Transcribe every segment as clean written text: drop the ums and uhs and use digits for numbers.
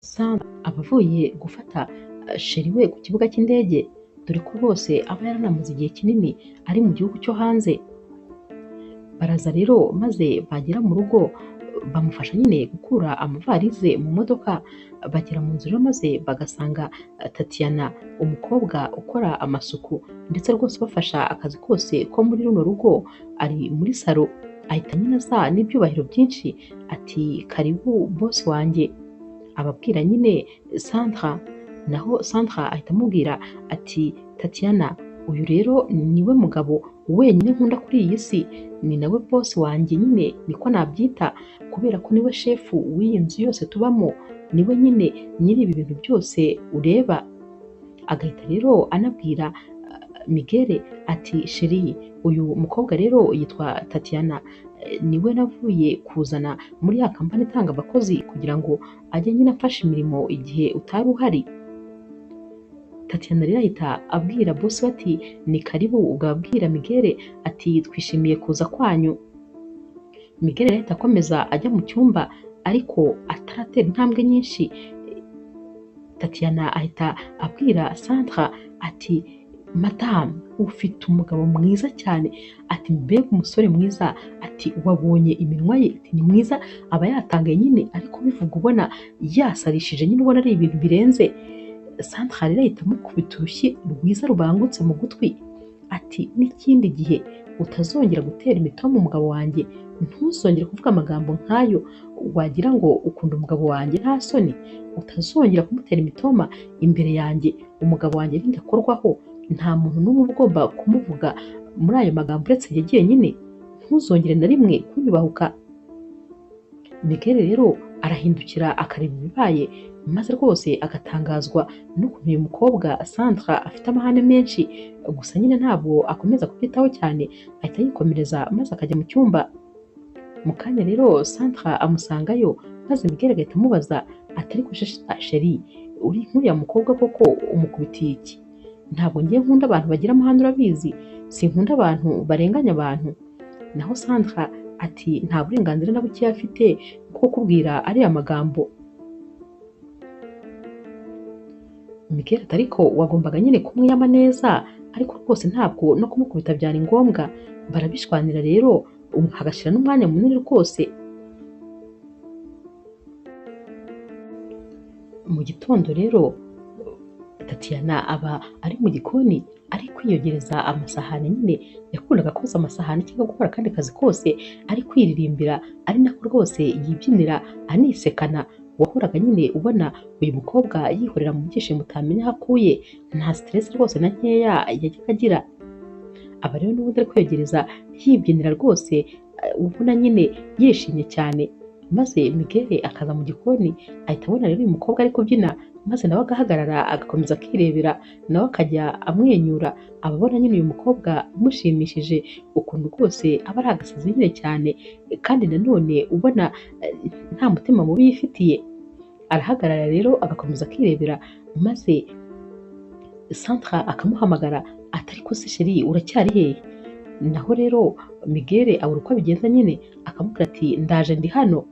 Sandra aba avuye gufata sheri we ku kibuga cy'indege, dore ko rwose aba yaranamaze igihe kinini ari mu gihugu cyo hanze. Baraza rero maze bagera mu rugo bamufasha nyine gukura amavarize mu modoka, bagera mu nzu rero maze bagasanga Tatiana, umukobwa ukora amasuku ndetse rwose ubafasha akazi kose ko muri runo rugo, ari muri salo, ahita nyine aza n'ibyubahiro byinshi ati karibu bosi wanjye. Ababwira nyine Sandra, naho Sandra ahita amubwira ati Tatiana, uyu rero niwe mugabo wenyine nkunda kuri iyi si, ni nawe bosi wanjye nyine niko nabyita, kubera ko niwe shefu w'iyi nzu yose tubamo, niwe nyine nyiri ibi bintu byose ureba. Agahita rero anabwira Miguel ati sheri, uyu mukobwa rero yitwa Tatiana, niwe navuye kuzana muri ya kampani itanga abakozi kugira ngo ajye nyine afasha imirimo igihe utari uhari. Tatiana rero ahita abwira bosi we ati ni karibu, ubwo ababwira Miguel ati twishimiye kuza kwanyu. Miguel rero ahita akomeza ajya mu cyumba ariko ataratera intambwe nyinshi, Tatiana ahita abwira Sandra ati madamu ufite umugabo mwiza cyane, ati mbega umusore mwiza, ati wabonye iminwa ye, ati ni mwiza, aba yatangaye nyine ariko bivuga ubona yasarishije nyine ubona ari ibintu birenze. Sandra rero ahita amukubita urushyi rwiza rubangutse mu gutwi, ati n'ikindi gihe utazongera gutera imitoma umugabo wanjye, ntuzongere kuvuga amagambo nk'ayo, wagira ngo ukunda umugabo wanjye nta soni, utazongera kumutera imitoma imbere yanjye, umugabo wanjye ntidakorwaho, nta muntu n'umwe ugomba kumuvuga muri ayo magambo uretse njye jyenyine, ntuzongere na rimwe kunyubahuka. Miguel rero arahindukira akareba ibibaye, maze rwose agatangazwa n'ukuntu uyu mukobwa Sandra afite amahane menshi, gusa nyine ntabwo akomeza kubyitaho cyane, ahita yikomereza maze akajya mu cyumba. Mu kanya rero Sandra amusangayo, maze Miguel agahita amubaza ati ariko sheri, uri nk'uriya mukobwa koko umukubitiye iki? Ntabwo ngiye nkunda abantu bagira amahane urabizi, sinkunda abantu barenganya abantu. Naho Sandra ati nta burenganzira na bukeya afite bwo kukubwira ariya magambo. Miguel ati ariko wagombaga nyine kumwiyama neza, ariko rwose ntabwo no kumukubita byari ngombwa. Barabishwanira rero hagashira n'umwanya munini rwose. Mu gitondo rero Tatiana aba ari mu gikoni ari kwiyogereza amasahani nyine, yakundaga koza amasahani cyangwa gukora akandi kazi kose ari kwiririmbira, ari nako rwose yibyinira anisekana. Wahoraga nyine ubona uyu mukobwa yihorera mu byishimo utamenya aho akuye, nta stress rwose na nkeya yajyaga agira. Aba rero n'ubundi ari kwiyogereza yibyinira rwose, ubona nyine yishimye cyane. Maze Miguel akaza mu gikoni ahita abona rero uyu mukobwa ari kubyina, maze nawe agahagarara agakomeza akirebera, nawe akajya amwenyura, aba abona nyine uyu mukobwa amushimishije, ukuntu rwose aba ari agasazi nyine cyane, kandi nanone ubona nta mutima mubi yifitiye. Arahagarara rero agakomeza akirebera, maze Sandra akamuhamagara ati ariko se sheri uracyari hehe? Naho rero Miguel abura uko abigenza nyine akamubwira ati ndaje ndi hano.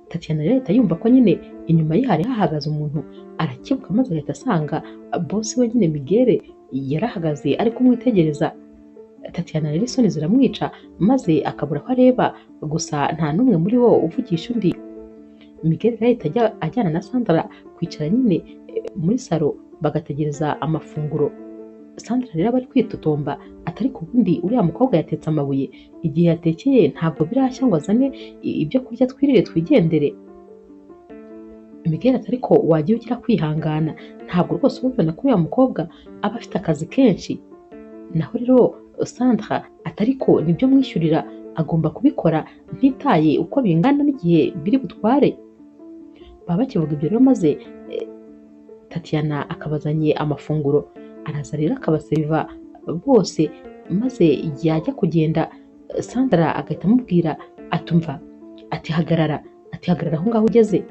Tatiana rero ahita yumva ko nyine inyuma ye hari hahagaze umuntu, arakebuka maze agahita asanga bosi we nyine Miguel yarahagaze ari kumwitegereza. Tatiana rero isoni ziramwica maze akabura aho areba, gusa nta n'umwe muri bo uvugisha undi. Miguel rero ahita ajyana na Sandra kwicara nyine muri salo bagategereza amafunguro. Sandra rero aba ari kwitotomba ati ariko ubundi uriya mukobwa yatetse amabuye, igihe yatekeye ntabwo birashya ngo azane ibyo kurya twirire twigendere. Miguel ati ariko wajya ugira kwihangana, ntabwo rwose uba ubibona ko uriya mukobwa aba afite akazi kenshi. Naho rero Sandra ati ariko nibyo mwishyurira agomba kubikora ntitaye uko bingana n'igihe biri butware. Baba bakivuga ibyo rero maze Tatiana akabazanye amafunguro, araza rero akabaseriva bose, maze yajya kugenda Sandra agahita amubwira atumva ati hagarara, ati hagarara aho ngaho ugeze.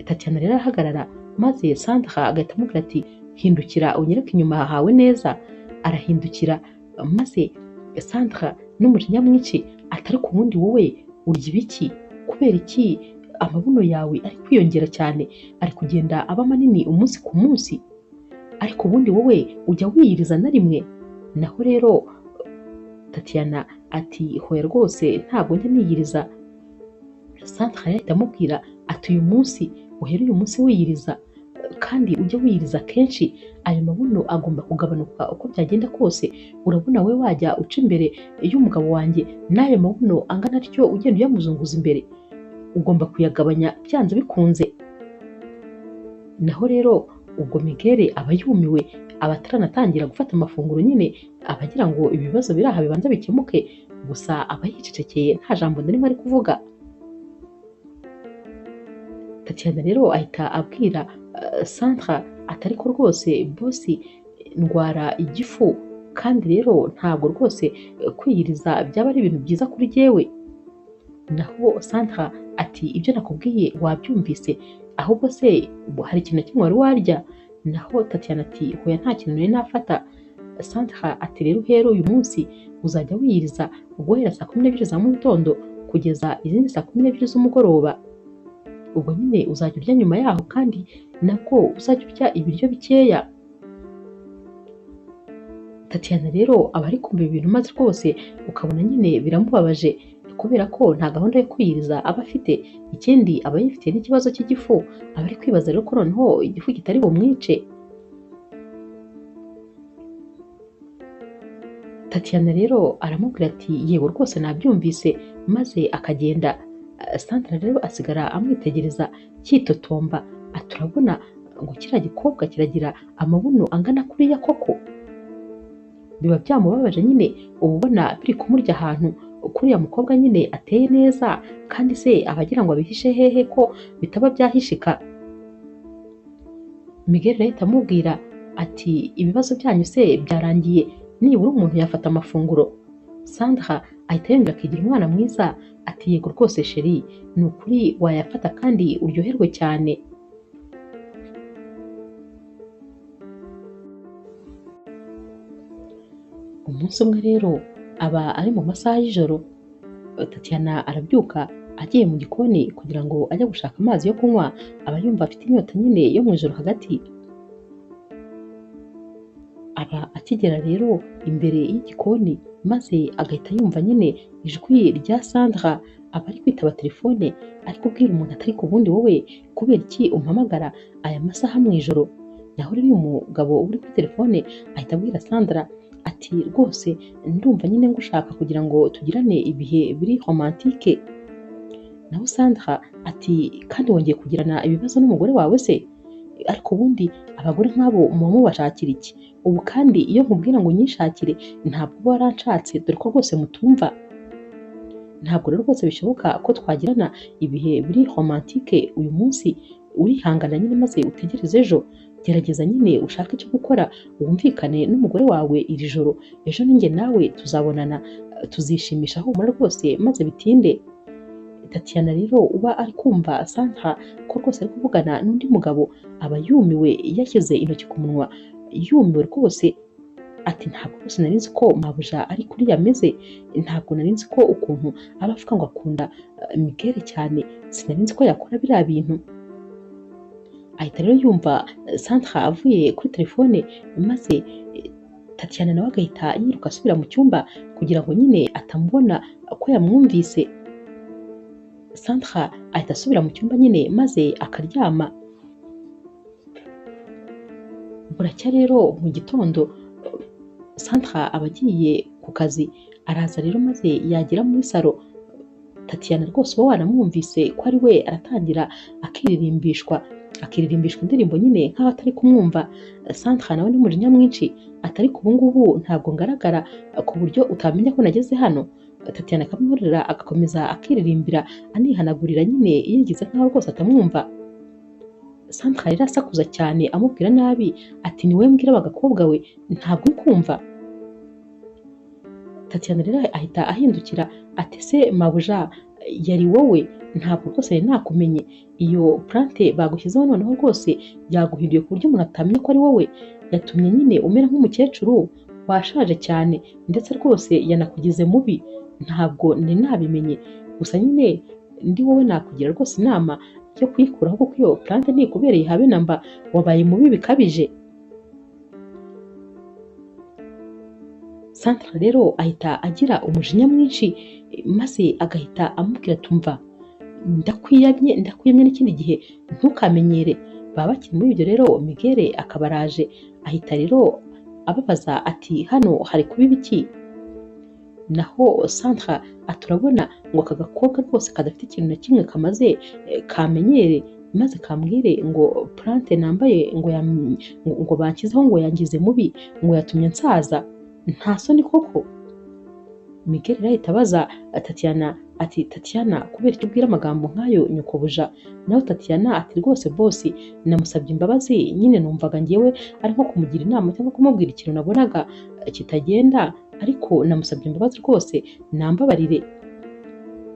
Tatiana rero arahagarara, maze Sandra agahita amubwira ati hindukira unyereke inyuma hawe neza. Arahindukira maze Sandra n'umujinya mwinshi ati ariko ubundi wowe urya ibiki? Kubera iki Amabuno yawe ari kwiyongera cyane, ari kugenda aba manini umunsi ku munsi, ariko ubundi wowe ujya wiyiriza na rimwe? Naho rero Tatiana ati hoya rwose ntabwo njya niyiriza. Sandra ahita amubwira ati uyu munsi uhere uyu munsi wiyiriza, kandi ujye wiyiriza kenshi, ayo mabuno agomba kugabanuka uko byagenda kose. Urabona we wajya uca imbere y'umugabo wanjye n'ayo mabuno angana atyo ugenda uyamuzunguza imbere, ugomba kuyagabanya byanze bikunze. Naho rero ubwo Miguel aba yumiwe, aba ataranatangira gufata amafunguro nyine, aba agira ngo ibibazo biri aha bibanza bikemuke, gusa aba yicecekeye nta jambo na rimwe ari kuvuga. Tatiana rero ahita abwira Sandra ati ariko rwose bosi ndwara igifu, kandi rero ntabwo rwose kwiyiriza byaba ari ibintu byiza kuri jyewe. Naho Sandra ati ibyo nakubwiye wabyumvise, ahubwo se hari ikintu na kimwe wari warya? Naho Tatiana ati hoya nta kintu nari nafata. Sandra ati rero uhere uyu munsi uzajya wiyiriza guhera 12:00 za mu gitondo kugeza izindi 12:00 z'umugoroba, ubwo nyine uzajya urya nyuma yaho, kandi nabwo uzajya urya ibiryo bikeya. Tatiana rero aba ari kumva ibintu maze rwose ukabona nyine biramubabaje, kubera ko nta gahunda yo kwiyiriza aba afite, ikindi aba yifitiye n'ikibazo cy'igifu, aba ari kwibaza rero ko noneho igifu kitari bumwice. Tatiana rero aramubwira ati yego rwose nabyumvise, maze akagenda. Sandra rero asigara amwitegereza cyitotomba, ati urabona ngo kiriya gikobwa kiragira amabuno angana kuriya koko? Biba byamubabaje nyine, uba ubona biri kumurya ahantu kuriya mukobwa nyine ateye neza, kandi se aba agira ngo abihishe hehe ko bitaba byahishika. Miguel ahita amubwira ati ibibazo byanyu se byarangiye, nibura umuntu yafata amafunguro. Sandra ahita yongera akigira umwana mwiza, ati yego rwose sheri, ni ukuri wayafata kandi uryoherwe cyane. Umunsi umwe rero aba ari mu masaha y'ijoro, Tatiana arabyuka agiye mu gikoni kugira ngo ajye gushaka amazi yo kunywa, aba yumva afite inyota nyine yo mu ijoro hagati. Aba akigera rero imbere y'igikoni maze agahita yumva nyine ijwi rya Sandra, aba ari kwitaba telefone ari kubwira umuntu atari ku bundi wowe kubera iki umpamagara aya masaha mu ijoro. Naho rero uyu mugabo uri kuri telefone ahita abwira Sandra ati rwose ndumva nyine ngushaka kugira ngo tugirane ibihe biri romantike. Naho Sandra ati kandi wongeye kugirana ibibazo n'umugore wawe se? Ariko ubundi abagore nk'abo muba mubashakira iki? Ubu kandi iyo nkubwira ngo unyishakire ntabwo uba waranshatse, dore ko rwose mutumva. Ntabwo rero rwose bishoboka ko twagirana ibihe biri romantike uyu munsi, urihangana nyine maze utegereze ejo. Gerageza nyine ushake icyo gukora wumvikane n'umugore wawe iri joro, ejo ninjye nawe tuzabonana tuzishimisha humura rwose maze bitinde. Tatiana rero uba ari kumva Sandra ko rwose ari kuvugana n'undi mugabo, aba yumiwe yashyize intoki ku munwa, yumiwe rwose ati ntabwo rwose nari nzi ko mabuja ari kuriya ameze, ntabwo nari nzi ko ukuntu aba avuga ngo akunda Miguel cyane, sinari nzi ko yakora biriya bintu. Ahita rero yumva Sandra avuye kuri telefone, maze Tatiana nawe agahita yiruka asubira mu cyumba kugira ngo nyine atamubona ko yamwumvise. Sandra ahita asubira mu cyumba nyine maze akaryama. Buracya rero mu gitondo Sandra aba agiye ku kazi, araza rero maze yagera muri salo, Tatiana rwose uba wanamwumvise ko ari we, aratangira akiririmbishwa indirimbo nyine nk'aho atari kumwumva. Sandra nawe n'umujinya mwinshi ati ariko ubu ngubu ntabwo ngaragara ku buryo utamenya ko nageze hano. Tatiana akamwihorera agakomeza akiririmbira anihanagurira nyine yigize nk'aho rwose atamwumva. Sandra rero asakuza cyane amubwira nabi ati ni wowe mbwira bagakobwa we ntabwo uri kumva. Tatiana rero ahita ahindukira ati se mabuja yari wowe, ntabwo rwose nari nakumenye, iyo plante bagushyizeho noneho rwose yaguhinduye ku buryo umuntu atamenya ko ari wowe, yatumye nyine umera nk'umukecuru washaje cyane ndetse rwose yanakugize mubi, ntabwo nari nabimenye, gusa nyine Ndi wowe nakugira rwose inama yo kuyikuraho kuko iyo plante ntikubereye habe na mba, wabaye mubi bikabije. Sandra rero ahita agira umujinya mwinshi maze agahita amubwira tumva ndakwiyamye, ndakwiyamye n'ikindi gihe ntukamenyere. Baba bakiri muri ibyo rero Miguel akaba araje, ahita rero ababaza ati hano hari kuba ibiki? Naho Sandra aturabona ngo aka gakobwa rwose kadafite ikintu na kimwe kamaze kamenyere, maze kambwire ngo plante nambaye ngo banshyizeho ngo yangize mubi, ngo yatumye nsaza, nta soni koko. Miguel rero ahita abaza Tatiana ati Tatiana kubera icyo ubwira amagambo nk'ayo nyokobuja? Naho Tatiana ati rwose bosi namusabye imbabazi, nyine numvaga ngewe ari nko kumugira inama cyangwa kumubwira ikintu nabonaga kitagenda, ariko namusabye imbabazi rwose nambabarire.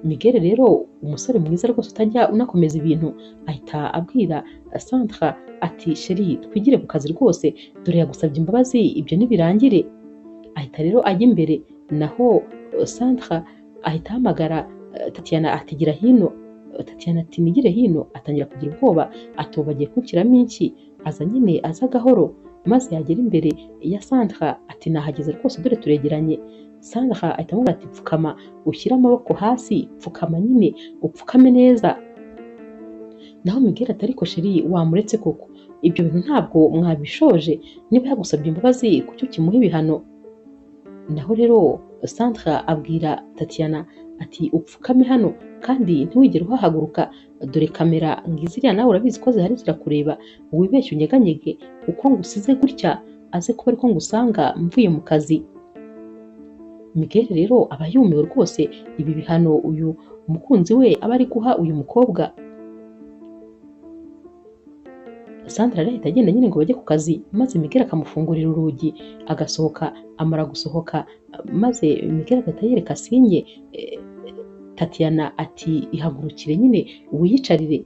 Miguel rero umusore mwiza rwose utajya unakomeza ibintu ahita abwira Sandra ati sheri twigire ku kazi rwose, dore yagusabye imbabazi ibyo nibirangire. Ahita rero ajya imbere, naho Sandra ahita ahamagara Tatiana ati gira hino. Tatiana ati nigire hino, atangira kugira ubwoba ati ubu bagiye kunshyiramo iki? Aza nyine aza gahoro, maze yagera imbere ya Sandra ati nahageze rwose dore turegeranye. Sandra ahita amubwira ati pfukama ushyire amaboko hasi, pfukama nyine upfukame neza. Naho Miguel ati ariko sheri wamuretse koko, ibyo bintu ntabwo mwabishoje, niba yagusabye imbabazi kuki ukimuha ibihano? Naho rero Sandra abwira Tatiana ati upfukame hano kandi ntiwigere uhahaguruka, dore kamera ngiziriya nawe urabizi ko zihari zirakureba, wibeshye unyeganyege, uko ngusize gutya aze kuba ariko ngusanga mvuye mu kazi. Miguel rero aba yumiwe rwose ibi bihano uyu mukunzi we aba ari guha uyu mukobwa. Sandra rero ahita agenda nyine ngo bajye ku kazi, maze Miguel akamufungurira urugi agasohoka. Amara gusohoka maze Miguel agahita yereka sinye Tatiana ati ihagurukire nyine wiyicarire.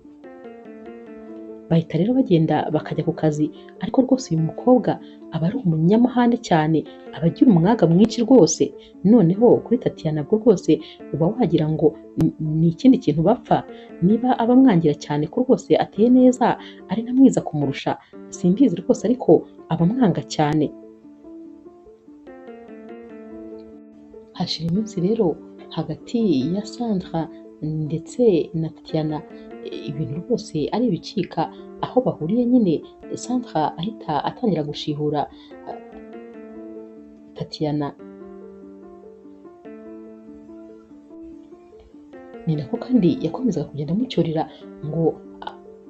Bahita rero bagenda bakajya ku kazi, ariko rwose uyu mukobwa aba ari umunyamahane cyane, aba agira umwaga mwinshi rwose. Noneho kuri Tatiana bwo rwose uba wagira ngo ni ikindi kintu bapfa, niba aba amwangira cyane ko rwose ateye neza ari na mwiza kumurusha simbizi rwose, ariko aba amwanga cyane. Hashira iminsi rero hagati ya Sandra ndetse na Tatiana ibintu rwose ari ibicika, aho bahuriye nyine Sandra ahita atangira gushihura Tatiana. Ni nako kandi yakomezaga kugenda amucyurira ngo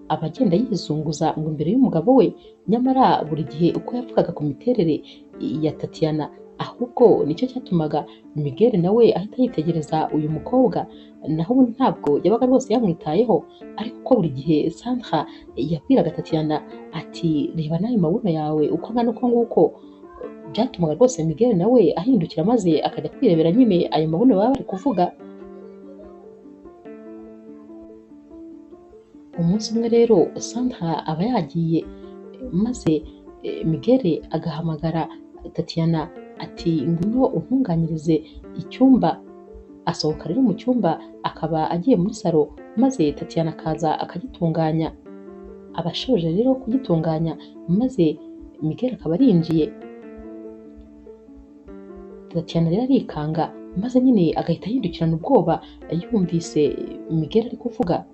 abagenda yizunguza ngo imbere y'umugabo we, nyamara buri gihe uko yavugaga ku miterere ya Tatiana ahubwo nicyo cyatumaga Miguel nawe ahita yitegereza uyu mukobwa, naho ubundi ntabwo yabaga rwose yamwitayeho. Ariko uko buri gihe Sandra yabwiraga Tatiana ati reba nawe mabuno yawe uko angana uko nguko, byatumaga rwose Miguel nawe ahindukira maze akajya kwirebera nyine ayo mabuno baba bari kuvuga. Umunsi umwe rero Sandra aba yagiye, maze Miguel agahamagara Tatiana ati ngwino untunganyirize icyumba. Asohoka rero mu cyumba akaba agiye muri salo, maze Tatiana akaza akagitunganya. Aba ashoje rero kugitunganya, maze Miguel akaba arinjiye. Tatiana rero arikanga, maze nyine agahita yindukirana ubwoba yumvise Miguel ari kuvuga.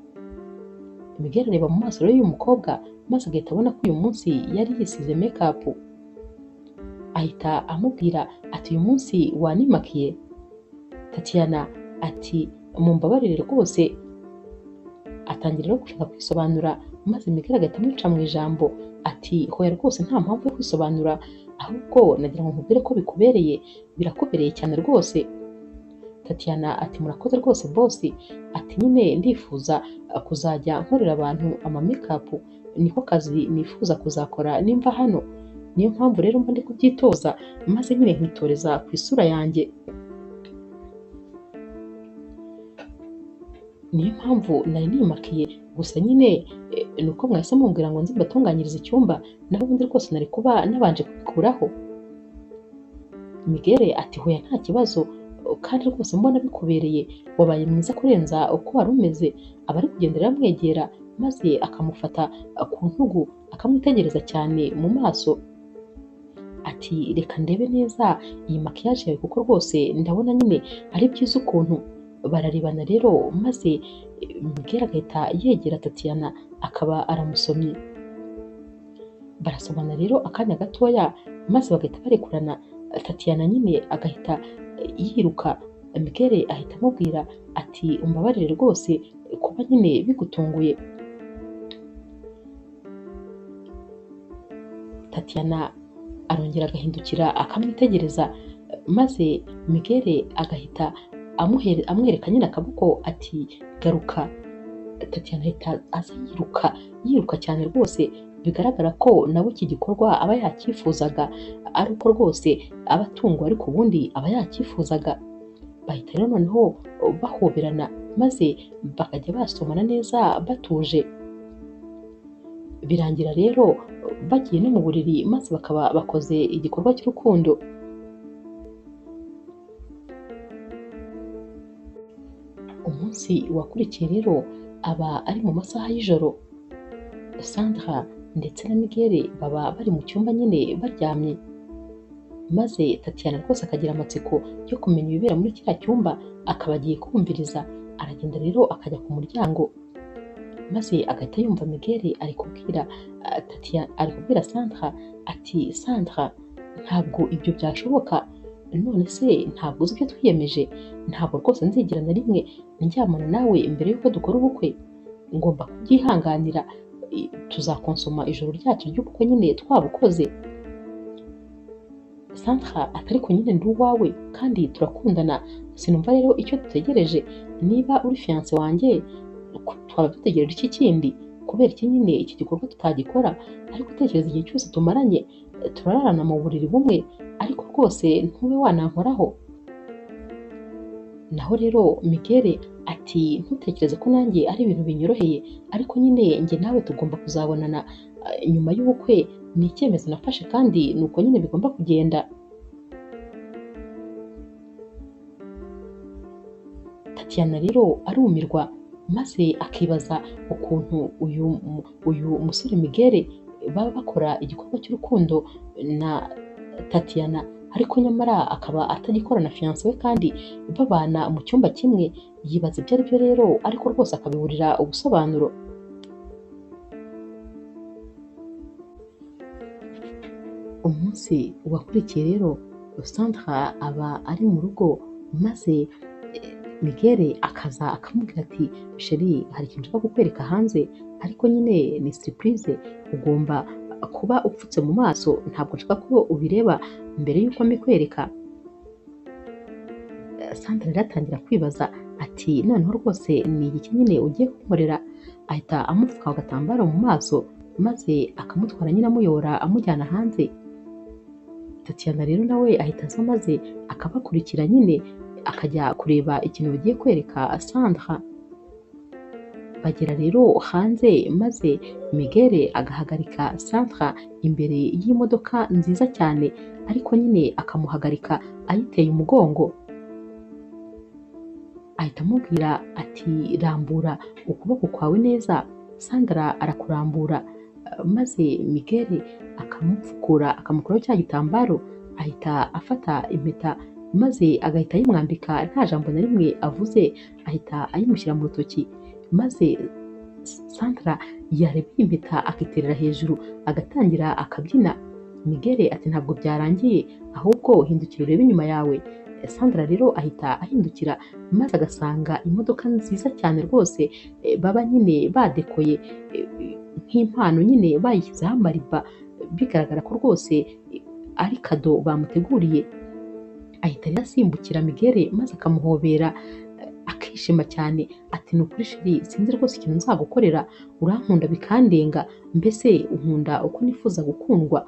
Miguel areba mu maso rero y'uyu mukobwa, maze agahita abona ko uyu munsi yari yisize make-up. Ahita amubwira ati uyu munsi wanimakiye? Tatiana ati mumbabarire rwose. Atangira rero gushaka kwisobanura, maze Miguel agahita amuca mu ijambo ati hoya rwose nta mpamvu yo kwisobanura, ahubwo nagira ngo nkubwire ko bikubereye, birakubereye cyane rwose. Tatiana ati murakoze rwose bosi, ati nyine ndifuza kuzajya nkorera abantu ama make-up, niko kazi nifuza kuzakora nimva hano, niyo mpamvu rero mba ndi kubyitoza maze nyine nkitoreza ku isura yanjye, niyo mpamvu nari nimakiye. Gusa nyine ni uko mwahise mumbwira ngo nze mbatunganyirize icyumba, naho ubundi rwose nari kuba nabanje kubikuraho. Miguel ati hoya nta kibazo, Kandi rwose mbona bikubereye, wabaye mwiza kurenza uko wari umeze. Aba ari kugenda rero amwegera maze akamufata ku ntugu akamwitegereza cyane mu maso, ati reka ndebe neza iyi makiyaje yawe kuko rwose ndabona nyine ari byiza ukuntu. Bararebana rero maze Miguel agahita yegera Tatiana akaba aramusomye. Barasomana rero akanya gatoya maze bagahita barekurana. Tatiana nyine agahita yiruka. Miguel ahita amubwira ati umbabarire rwose kuba nyine bigutunguye. Tatiana arongera agahindukira akamwitegereza maze Miguel agahita amwereka nyine akaboko ati garuka. Tatiana ahita aza yiruka yiruka cyane rwose, bigaragara ko nawe iki gikorwa aba yakifuzaga, ari uko rwose aba atunguwe ariko ubundi aba yakifuzaga. Bahita rero noneho bahoberana maze bakajya basomana neza batuje. Birangira rero bagiye no mu buriri maze bakaba bakoze igikorwa cy'urukundo. Umunsi wakurikiye rero aba ari mu masaha y'ijoro. Sandra ndetse na Miguel baba bari mu cyumba nyine baryamye, maze Tatiana rwose akagira amatsiko yo kumenya ibibera muri kiriya cyumba, akaba agiye kumviriza. Aragenda rero akajya ku muryango maze agahita yumva Miguel ari kubwira Tatiana, ari kubwira Sandra ati Sandra ntabwo ibyo byashoboka, none se ntabwo uzi ibyo twiyemeje? Ntabwo rwose nzigera na rimwe ndyamana nawe mbere y'uko dukora ubukwe, ngomba kubyihanganira, tuzakonsoma ijoro ryacu ry'ubukwe nyine twabukoze. Sandra ati ariko nyine ndi uwawe kandi turakundana, sinumva rero icyo dutegereje, niba uri fiance wanjye twaba dutegereje iki kindi? Kubera iki nyine iki gikorwa tutagikora? Ariko utekereza igihe cyose tumaranye turararana mu buriri bumwe, ariko rwose ntube wanankoraho. Naho rero Miguel ati ntutekereze ko nanjye ari ibintu binyoroheye, ariko nyine njye nawe tugomba kuzabonana nyuma y'ubukwe, ni icyemezo nafashe kandi ni uko nyine bigomba kugenda. Tatiana rero arumirwa maze akibaza ukuntu uyu musore Miguel baba bakora igikorwa cy'urukundo na Tatiana, ariko nyamara akaba atagikora na fiance we kandi babana mu cyumba kimwe. Yibaza ibyo ari byo rero, ariko rwose akabiburira ubusobanuro. Umunsi wakurikiye rero Sandra aba ari mu rugo maze Miguel akaza akamubwira ati sheri hari ikintu nshaka kukwereka hanze, ariko nyine ni surprise, ugomba kuba upfutse mu maso, ntabwo nshaka ko ubireba mbere y'uko mbikwereka. Sandra rero atangira kwibaza ati noneho rwose ni iki nyine ugiye kunkorera? Ahita amupfuka agatambaro mu maso maze akamutwara nyine amuyobora amujyana hanze. Tatiana rero nawe ahita aza maze akabakurikira nyine akajya kureba ikintu bagiye kwereka Sandra. Bagera rero hanze maze Miguel agahagarika Sandra imbere y'imodoka nziza cyane, ariko nyine akamuhagarika ayiteye umugongo. Ahita amubwira ati rambura ukuboko kwawe neza. Sandra arakurambura maze Miguel akamupfukura akamukuraho cya gitambaro, ahita afata impeta maze agahita ayimwambika nta jambo na rimwe avuze, ahita ayimushyira mu rutoki. Maze Sandra yareba impeta akiterera hejuru agatangira akabyina. Miguel ati ntabwo byarangiye, ahubwo hindukira urebe inyuma yawe. Sandra rero ahita ahindukira maze agasanga imodoka nziza cyane rwose baba nyine badekoye nk'impano nyine bayishyizeho amariba, bigaragara ko rwose ari kado bamuteguriye. Ahita rero asimbukira Miguel maze akamuhobera akishima cyane ati ni ukuri sheri sinzi rwose ikintu nzagukorera, urankunda bikandenga, mbese unkunda uko nifuza gukundwa,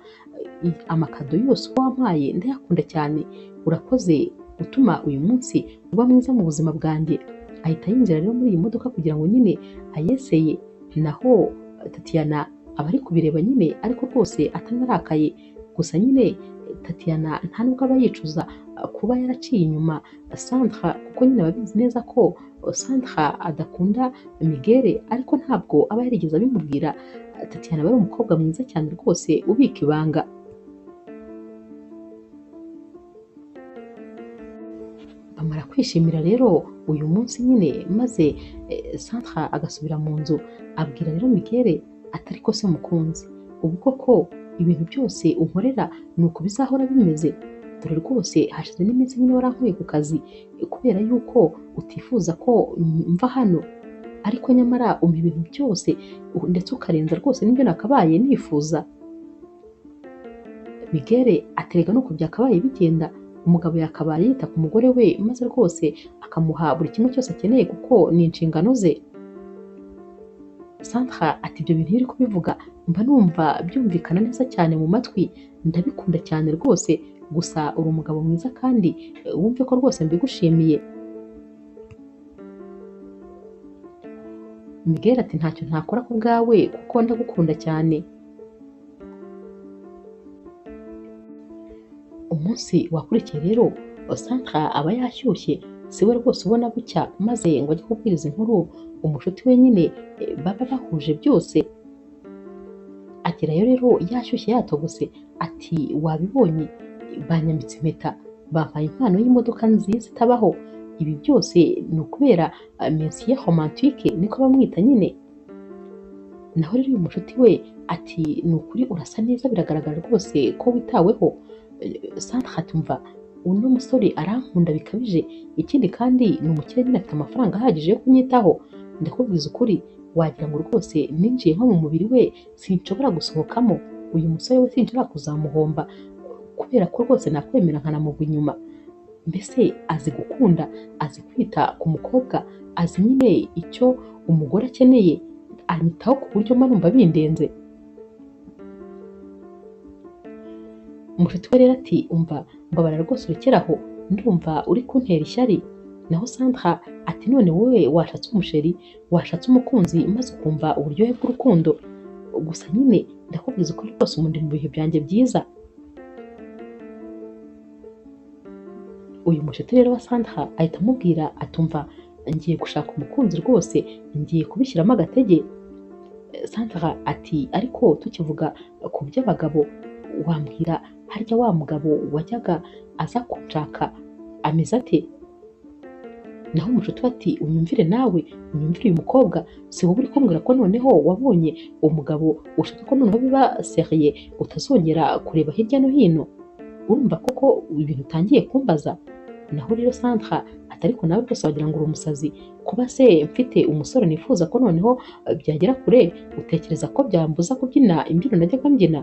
amakado yose wampaye ndayakunda cyane, urakoze gutuma uyu munsi uba mwiza mu buzima bwanjye. Ahita yinjira rero muri iyi modoka kugira ngo nyine ayeseye, naho Tatiana aba ari kubireba nyine ariko rwose atanarakaye. Gusa nyine Tatiana nta nubwo aba yicuza kuba yaraciye inyuma Sandra, kuko nyine ababizi neza ko Sandra adakunda Miguel, ariko ntabwo aba yarigeze abimubwira. Tatiana aba ari umukobwa mwiza cyane rwose ubika ibanga. Bamara kwishimira rero uyu munsi nyine, maze Sandra agasubira mu nzu abwira rero Miguel atari ko se mukunzi, ubu koko ibintu byose unkorera ni uko bizahora bimeze? Dore rwose hashize n'iminsi nyine warankuye ku kazi kubera yuko utifuza ko mva hano, ariko nyamara umpa ibintu byose ndetse ukarenza rwose n'ibyo nakabaye nifuza. Miguel aterega nuko byakabaye bigenda, umugabo yakabaye yita ku mugore we maze rwose akamuha buri kimwe cyose akeneye kuko ni inshingano ze. Sandra ati ibyo bintu iyo uri kubivuga mba numva byumvikana neza cyane mu matwi, ndabikunda cyane rwose, gusa uri umugabo mwiza kandi wumve ko rwose mbigushimiye. Miguel ati ntacyo ntakora ku bwawe kuko ndagukunda cyane. Umunsi wakurikiye rero Sandra aba yashyushye, si we rwose ubona bucya maze ngo ajye kubwiriza inkuru umushuti we nyine baba bahuje byose. Agerayo rero yashyushye yatogose ati wabibonye, banyambitse impeta, bampaye impano y'imodoka nziza itabaho, ibi byose ni ukubera Monsieur Romantique niko bamwita nyine. Naho rero uyu mushuti we ati ni ukuri urasa neza, biragaragara rwose ko witaweho. Sandra ati umva uno musore arankunda bikabije, ikindi kandi ni umukire nyine afite amafaranga ahagije yo kunyitaho, ndakubwiza ukuri wagira ngo rwose ninjiye nko mu mubiri we sinshobora gusohokamo, uyu musore we sinshobora kuzamuhomba kubera ko rwose nakwemera nkanamugwa inyuma. Mbese azi gukunda, azi kwita ku mukobwa, azi nyine icyo umugore akeneye, anyitaho ku buryo mba numva bindenze. Umushuti we rero ati umva mbabara rwose urekere aho, ndumva uri kuntera ishyari. Naho Sandra ati none wowe washatse umusheri, washatse umukunzi maze ukumva uburyohe bw'urukundo, gusa nyine ndakubwiza ukuri rwose ubu ndi mu bihe byanjye byiza. Uyu mushuti rero wa Sandra ahita amubwira atumva ngiye gushaka umukunzi rwose, ngiye kubishyiramo agatege. Sandra ati ariko tukivuga ku by'abagabo wambwira harya wa mugabo wajyaga aza kunshaka ameze ate? Naho umushuti ati unyumvire nawe, unyumvire uyu mukobwa, si wowe uri kumbwira ko noneho wabonye umugabo ushaka ko noneho biba seriye utazongera kureba hirya no hino, urumva koko ibintu utangiye kumbaza. Naho rero Sandra ati ariko nawe rwose wagira ngo uri umusazi, kuba se mfite umusore nifuza ko noneho byagera kure, utekereza ko byambuza kubyina imbyino najyaga mbyina?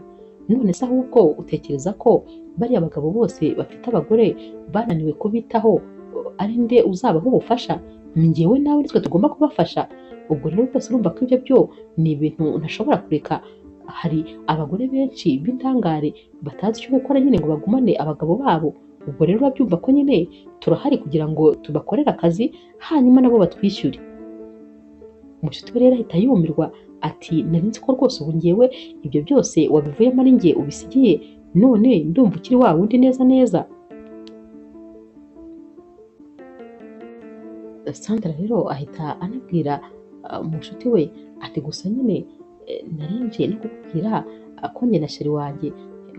None se ahubwo utekereza ko bariya bagabo bose bafite abagore bananiwe kubitaho ari nde uzabaha ubufasha? Ni njyewe nawe nitwe tugomba kubafasha. Ubwo rero rwose urumva ko ibyo byo ni ibintu ntashobora kureka. Hari abagore benshi b'indangare batazi icyo gukora nyine ngo bagumane abagabo babo. Ubwo rero urabyumva ko nyine turahari kugira ngo tubakorere akazi hanyuma nabo batwishyure. Umushuti we rero ahita yumirwa ati nari nzi ko rwose ubu ngewe ibyo byose wabivuyemo ari njye ubisigiye, none ndumva ukiri wa wundi neza neza. Sandra rero ahita anabwira umushuti we ati gusa nyine nari nje no kukubwira ko njye na sheri wanjye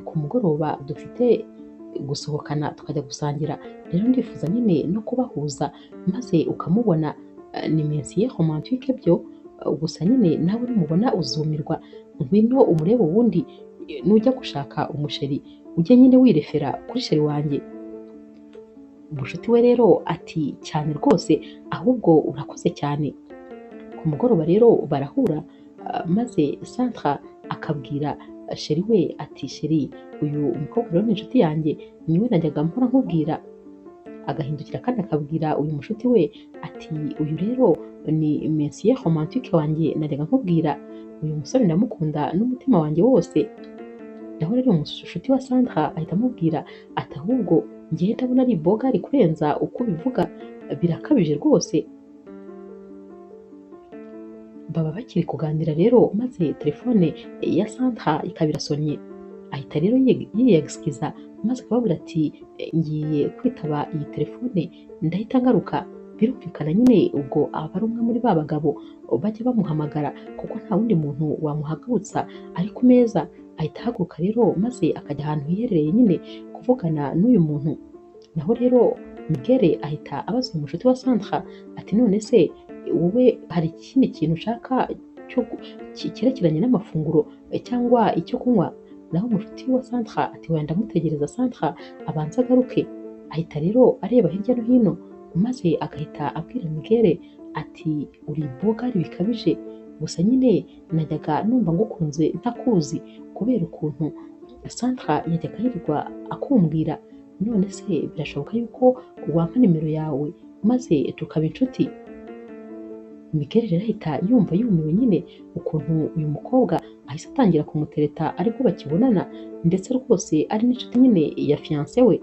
ku mugoroba dufite gusohokana tukajya gusangira, rero ndifuza nyine no kubahuza maze ukamubona, ni Monsieur Romantique byo, gusa nyine nawe numubona uzumirwa, ngwino umurebe ubundi nujya gushaka umusheri ujye nyine wirefera kuri sheri wanjye. Umushuti we rero ati cyane rwose ahubwo urakoze cyane. Ku mugoroba rero barahura maze Sandra akabwira sheri we ati sheri uyu mukobwa rero ni inshuti yanjye, niwe najyaga mpora nkubwira. Agahindukira kandi akabwira uyu mushuti we ati uyu rero ni Monsieur Romantique wanjye najyaga nkubwira, uyu musore ndamukunda n'umutima wanjye wose. Naho rero umushuti wa Sandra ahita amubwira ati ahubwo njyewe ndabona ari bogari kurenza uko ubivuga, birakabije rwose. Baba bakiri kuganira rero maze telefone ya Sandra ikaba irasonnye, ahita Ahita rero yiyegisikiza maze akababwira ati ngiye kwitaba iyi telefone ndahita ngaruka. Birumvikana nyine ubwo aba ari umwe muri ba bagabo bajya bamuhamagara kuko nta wundi muntu wamuhagurutsa ari ku meza. Ahita ahaguruka rero maze akajya ahantu hiherereye nyine kuvugana n'uyu muntu. Naho rero Miguel ahita abaza uyu mushuti wa Sandra ati none se wowe hari ikindi kintu ushaka cyerekeranye n'amafunguro cyangwa icyo kunywa? Naho umushuti wa Sandra ati wenda ndamutegereza Sandra abanza agaruke. Ahita rero areba hirya no hino maze agahita abwira Miguel ati uri bogari bikabije, gusa nyine najyaga numva ngukunze ntakuzi kubera ukuntu Sandra yajyaga yirirwa akumbwira, none se birashoboka yuko wampa nimero yawe maze tukaba inshuti? Miguel rero ahita yumva yumiwe nyine ukuntu uyu mukobwa ahise atangira kumutereta aribwo bakibonana, ndetse rwose ari n'inshuti nyine ya fiancé we.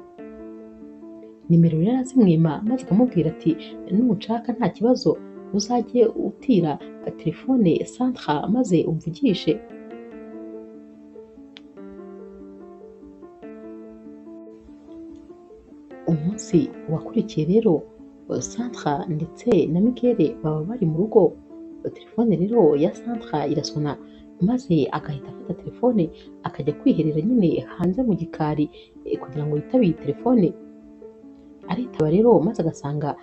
Nimero rero arazimwima maze akamubwira ati nunshaka nta kibazo uzajye utira telefone Sandra maze umvugishe. Umunsi wakurikiye rero Sandra ndetse na Miguel baba bari mu rugo. Telefone rero ya Sandra irasona maze agahita afata telefone akajya kwiherera nyine hanze mu gikari kugira ngo yitabe iyi telefone. Aritaba rero maze agasanga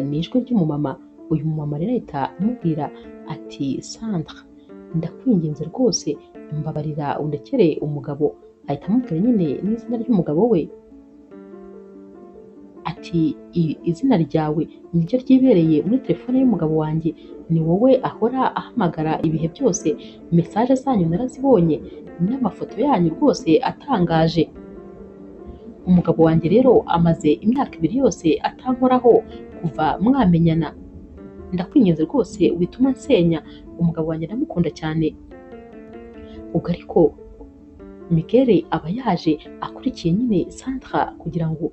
ni ijwi ry'umumama. Uyu mumama rero ahita amubwira ati Sandra ndakwinginze rwose mbabarira undekere umugabo. Ahita amubwira nyine n'izina ry'umugabo we ati izina ryawe niryo ryibereye muri telefone y'umugabo wanjye, ni wowe ahora ahamagara ibihe byose, mesaje zanyu narazibonye n'amafoto yanyu rwose atangaje. Umugabo wanjye rero amaze imyaka 2 yose atankoraho kuva mwamenyana, ndakwinginze rwose wituma nsenya, umugabo wanjye ndamukunda cyane. Ubwo ariko Miguel aba yaje akurikiye nyine Sandra kugira ngo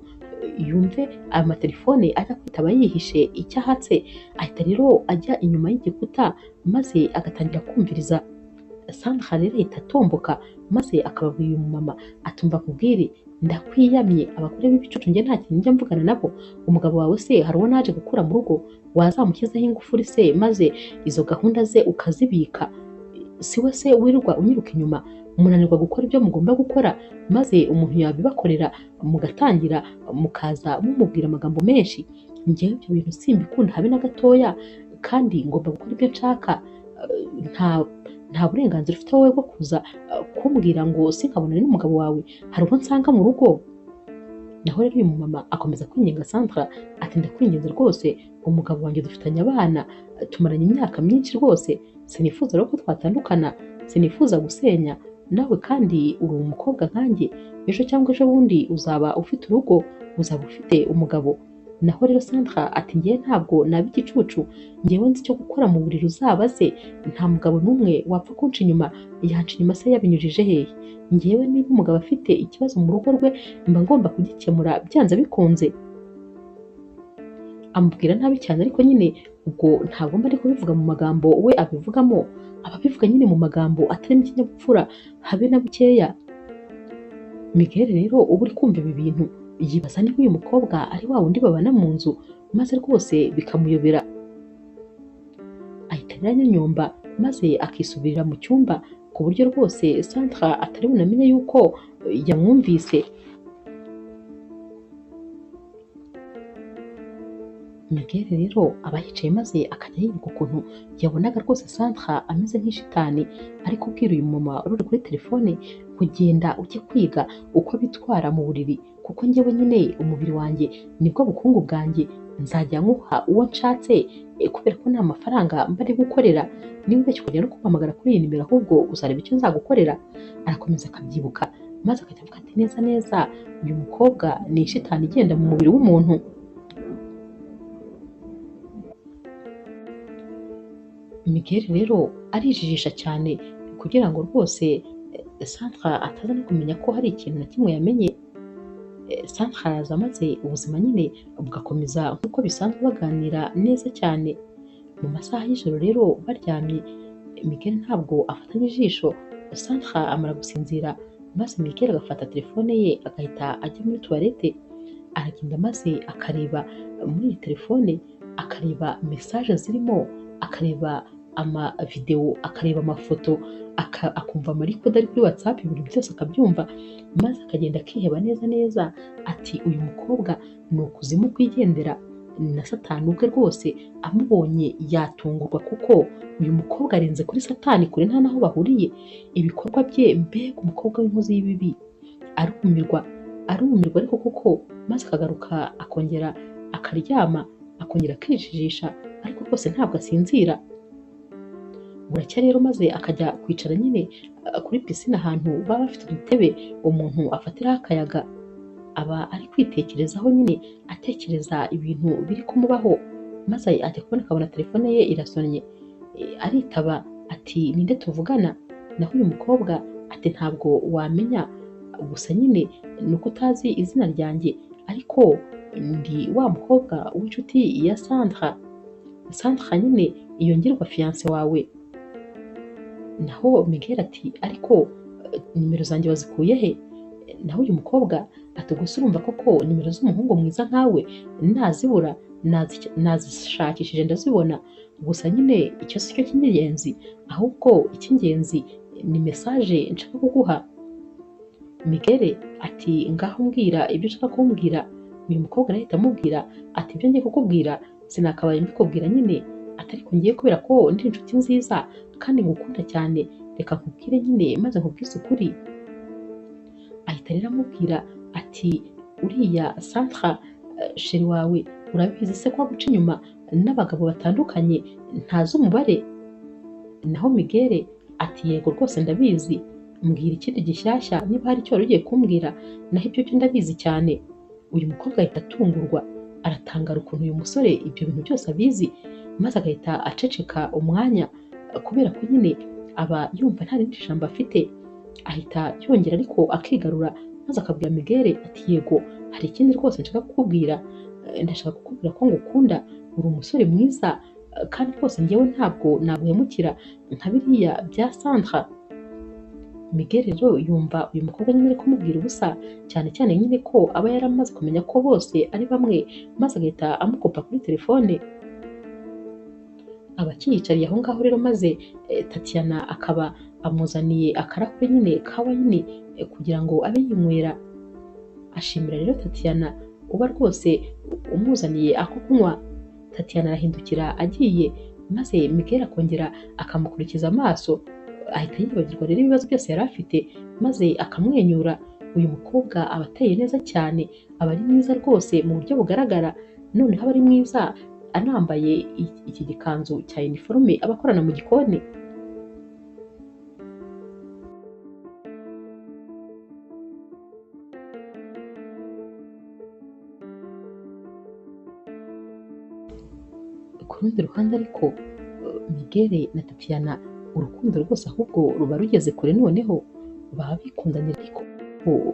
yumve ayo matelefone ajya kwitaba yihishe icyo ahatse. Ahita rero ajya inyuma y'igikuta maze agatangira kumviriza. Sandra rero ahita atomboka maze akababwira uyu mumama atumva kubwire ndakwiyamye, abagore b'ibicucu njye nta kintu njya mvugana nabo, umugabo wawe se hari uwo naje gukura mu rugo wazamushyizeho ingufuri se maze izo gahunda ze ukazibika, si we se wirirwa unyiruka inyuma, munanirwa gukora ibyo mugomba gukora maze umuntu yabibakorera mugatangira mukaza mumubwira amagambo menshi. Njyewe ibyo bintu simbikunda habe na gatoya, kandi ngomba gukora ibyo nshaka, nta burenganzira ufite wowe bwo kuza kumbwira ngo sinkabonane n'umugabo wawe, hari uwo nsanga mu rugo. Naho rero uyu mumama akomeza kwinginga Sandra ati ndakwinginze rwose umugabo wanjye dufitanye abana, tumaranye imyaka myinshi rwose, sinifuza rero ko twatandukana, sinifuza gusenya, nawe kandi uri umukobwa nkanjye, ejo cyangwa ejo bundi uzaba ufite urugo, uzaba ufite umugabo. Naho rero Sandra ati ngewe ntabwo naba igicucu, ngewe nzi icyo gukora mu buriri uzabaze, nta mugabo n'umwe wapfa kunca inyuma, yanca inyuma se yabinyujije hehe? Ngewe niba umugabo afite ikibazo mu rugo rwe mba ngomba kugikemura byanze bikunze. Amubwira nabi cyane ariko nyine ubwo ntagomba ari kubivuga mu magambo we abivugamo, ababivuga nyine mu magambo atarimo ikinyabupfura habe na bukeya. Miguel rero uba uri kumva ibi bintu yibaza niba uyu mukobwa ari wa wundi babana mu nzu, maze rwose bikamuyobera. Ahita aranyonyomba maze akisubirira mu cyumba ku buryo rwose Sandra atari bunamenye yuko yamwumvise. Miguel rero aba yicaye maze akajya yibuka ukuntu yabonaga rwose Sandra ameze nk'ishitani ari kubwira uyu mama uri kuri telefone kugenda ujye kwiga uko bitwara mu buriri, kuko njyewe nyine umubiri wanjye nibwo bukungu bwanjye, nzajya nkuha uwo nshatse kubera ko nta mafaranga mba ari gukorera, niba ubeshya ukongera no kumpamagara kuri iyi nimero ahubwo uzareba icyo nzagukorera. Arakomeza akabyibuka maze akajya avuga ati neza neza uyu mukobwa ni ishitani igenda mu mubiri w'umuntu. Miguel rero arijijisha cyane kugira ngo rwose Sandra ataza no kumenya ko hari ikintu na kimwe yamenye. Sandra araza maze ubuzima nyine bugakomeza nk'uko bisanzwe baganira neza cyane. Mu masaha y'ijoro rero baryamye, Miguel ntabwo afatanya ijisho, Sandra amara gusinzira Maze Miguel agafata telefone ye agahita ajya muri toilette, aragenda maze akareba muri iyi telefone, akareba message zirimo, akareba ama video, akareba amafoto, akumva amarikodi ari kuri WhatsApp, ibintu byose akabyumva, maze akagenda akiheba neza neza ati uyu mukobwa ni ukuzimu kwigendera, na satani ubwe rwose amubonye yatungurwa kuko uyu mukobwa arenze kuri satani kure, nta naho bahuriye ibikorwa bye, mbega umukobwa w'inkozi y'ibibi. Arumirwa arumirwa ariko kuko, maze akagaruka akongera akaryama, akongera akijijisha, ariko rwose ntabwo asinzira. Buracya rero maze akajya kwicara nyine kuri pisine ahantu baba bafite udutebe umuntu afatiraho akayaga, aba ari kwitekerezaho nyine atekereza ibintu biri kumubaho, maze ajya kubona akabona telefone ye irasonnye, aritaba ati ninde tuvugana? Naho uyu mukobwa ati ntabwo wamenya, gusa nyine ni uko utazi izina ryanjye, ariko ndi wa mukobwa w'inshuti ya Sandra, Sandra nyine iyo ngirwa fiance wawe. Naho Miguel ati ariko nimero zanjye wazikuye he? Naho uyu mukobwa ati gusa urumva koko nimero z'umuhungu mwiza nkawe nazibura, nazishakishije ndazibona, gusa nyine icyo si cyo cy'ingenzi, ahubwo icy'ingenzi ni message nshaka kuguha. Miguel ati ngaho mbwira ibyo ushaka kumbwira. Uyu mukobwa arahita amubwira ati ibyo ngiye kukubwira sinakabaye mbikubwira nyine, ati ariko ngiye kubera ko ndi inshuti nziza kandi ngukunda cyane, reka nkubwire nyine maze nkubwize ukuri. Ahita rero amubwira ati uriya Sandra sheri wawe urabizi se ko aguca inyuma n'abagabo batandukanye ntazi umubare? Naho Miguel ati yego rwose ndabizi, mbwira ikindi gishyashya niba hari icyo wari ugiye kumbwira, naho ibyo byo ndabizi cyane. Uyu mukobwa ahita atungurwa, aratangara ukuntu uyu musore ibyo bintu byose abizi, maze agahita aceceka umwanya kubera ko nyine aba yumva nta rindi jambo afite. Ahita yongera ariko akigarura, maze akabwira Miguel ati yego hari ikindi rwose nshaka kukubwira, ndashaka kukubwira ko ngukunda, uri umusore mwiza kandi rwose njyewe ntabwo naguhemukira nka biriya bya Sandra. Miguel rero yumva uyu mukobwa nyine ari kumubwira ubusa, cyane cyane nyine ko aba yaramaze kumenya ko bose ari bamwe, maze agahita amukopa kuri telefone. Aba akiyicariye aho ngaho rero, maze Tatiana akaba amuzaniye akarahure nyine ka wayini kugira ngo abe yinywera. Ashimira rero Tatiana uba rwose umuzaniye ako kunywa. Tatiana arahindukira agiye, maze Miguel akongera akamukurikiza amaso, ahita yibagirwa rero ibibazo byose yari afite, maze akamwenyura. Uyu mukobwa aba ateye neza cyane, aba ari mwiza rwose mu buryo bugaragara, noneho aba ari mwiza anambaye iki gikanzu cya uniforme aba akorana mu gikoni. Ku rundi ruhande ariko Miguel na Tatiana urukundo rwose ahubwo ruba rugeze kure, noneho baba bikundanye ariko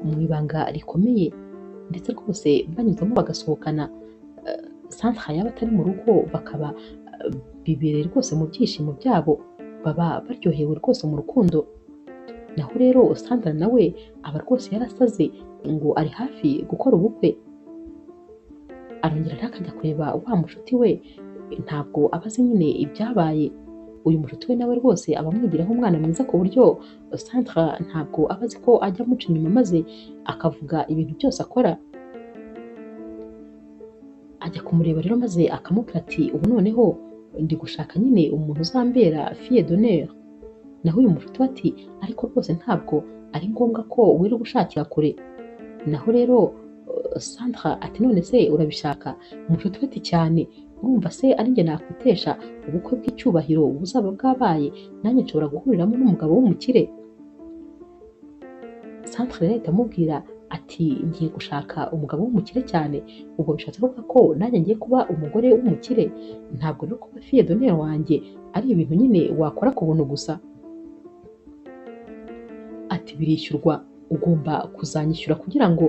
mu ibanga rikomeye, ndetse rwose banyuzamo bagasohokana. Sandra yaba atari mu rugo bakaba bibereye rwose mu byishimo byabo, baba baryohewe rwose mu rukundo. Naho rero Sandra nawe aba rwose yarasaze ngo ari hafi gukora ubukwe, arongera akajya kureba wa mushuti we, ntabwo aba azi nyine ibyabaye. Uyu mushuti we nawe rwose aba amwigiraho umwana mwiza ku buryo Sandra ntabwo aba azi ko ajya amuca inyuma maze akavuga ibintu byose akora. Ajya kumureba rero maze akamubwira ati ubu noneho ndi gushaka nyine umuntu uzambera fille d'honneur. Naho uyu mushuti we ati ariko rwose ntabwo ari ngombwa ko wirirwa ushakira kure. Naho rero Sandra ati none se urabishaka? Umushuti we ati cyane, urumva se ari njye nakwitesha ubukwe bw'icyubahiro buzaba bwabaye, nanjye nshobora guhuriramo n'umugabo w'umukire. Sandra rero ahita amubwira ati ngiye gushaka umugabo w'umukire cyane, ubwo bishatse kuvuga ko nanjye ngiye kuba umugore w'umukire, ntabwo rero kuba fille d'honneur wanjye ari ibintu nyine wakora ku buntu gusa. Ati birishyurwa, ugomba kuzanyishyura kugira ngo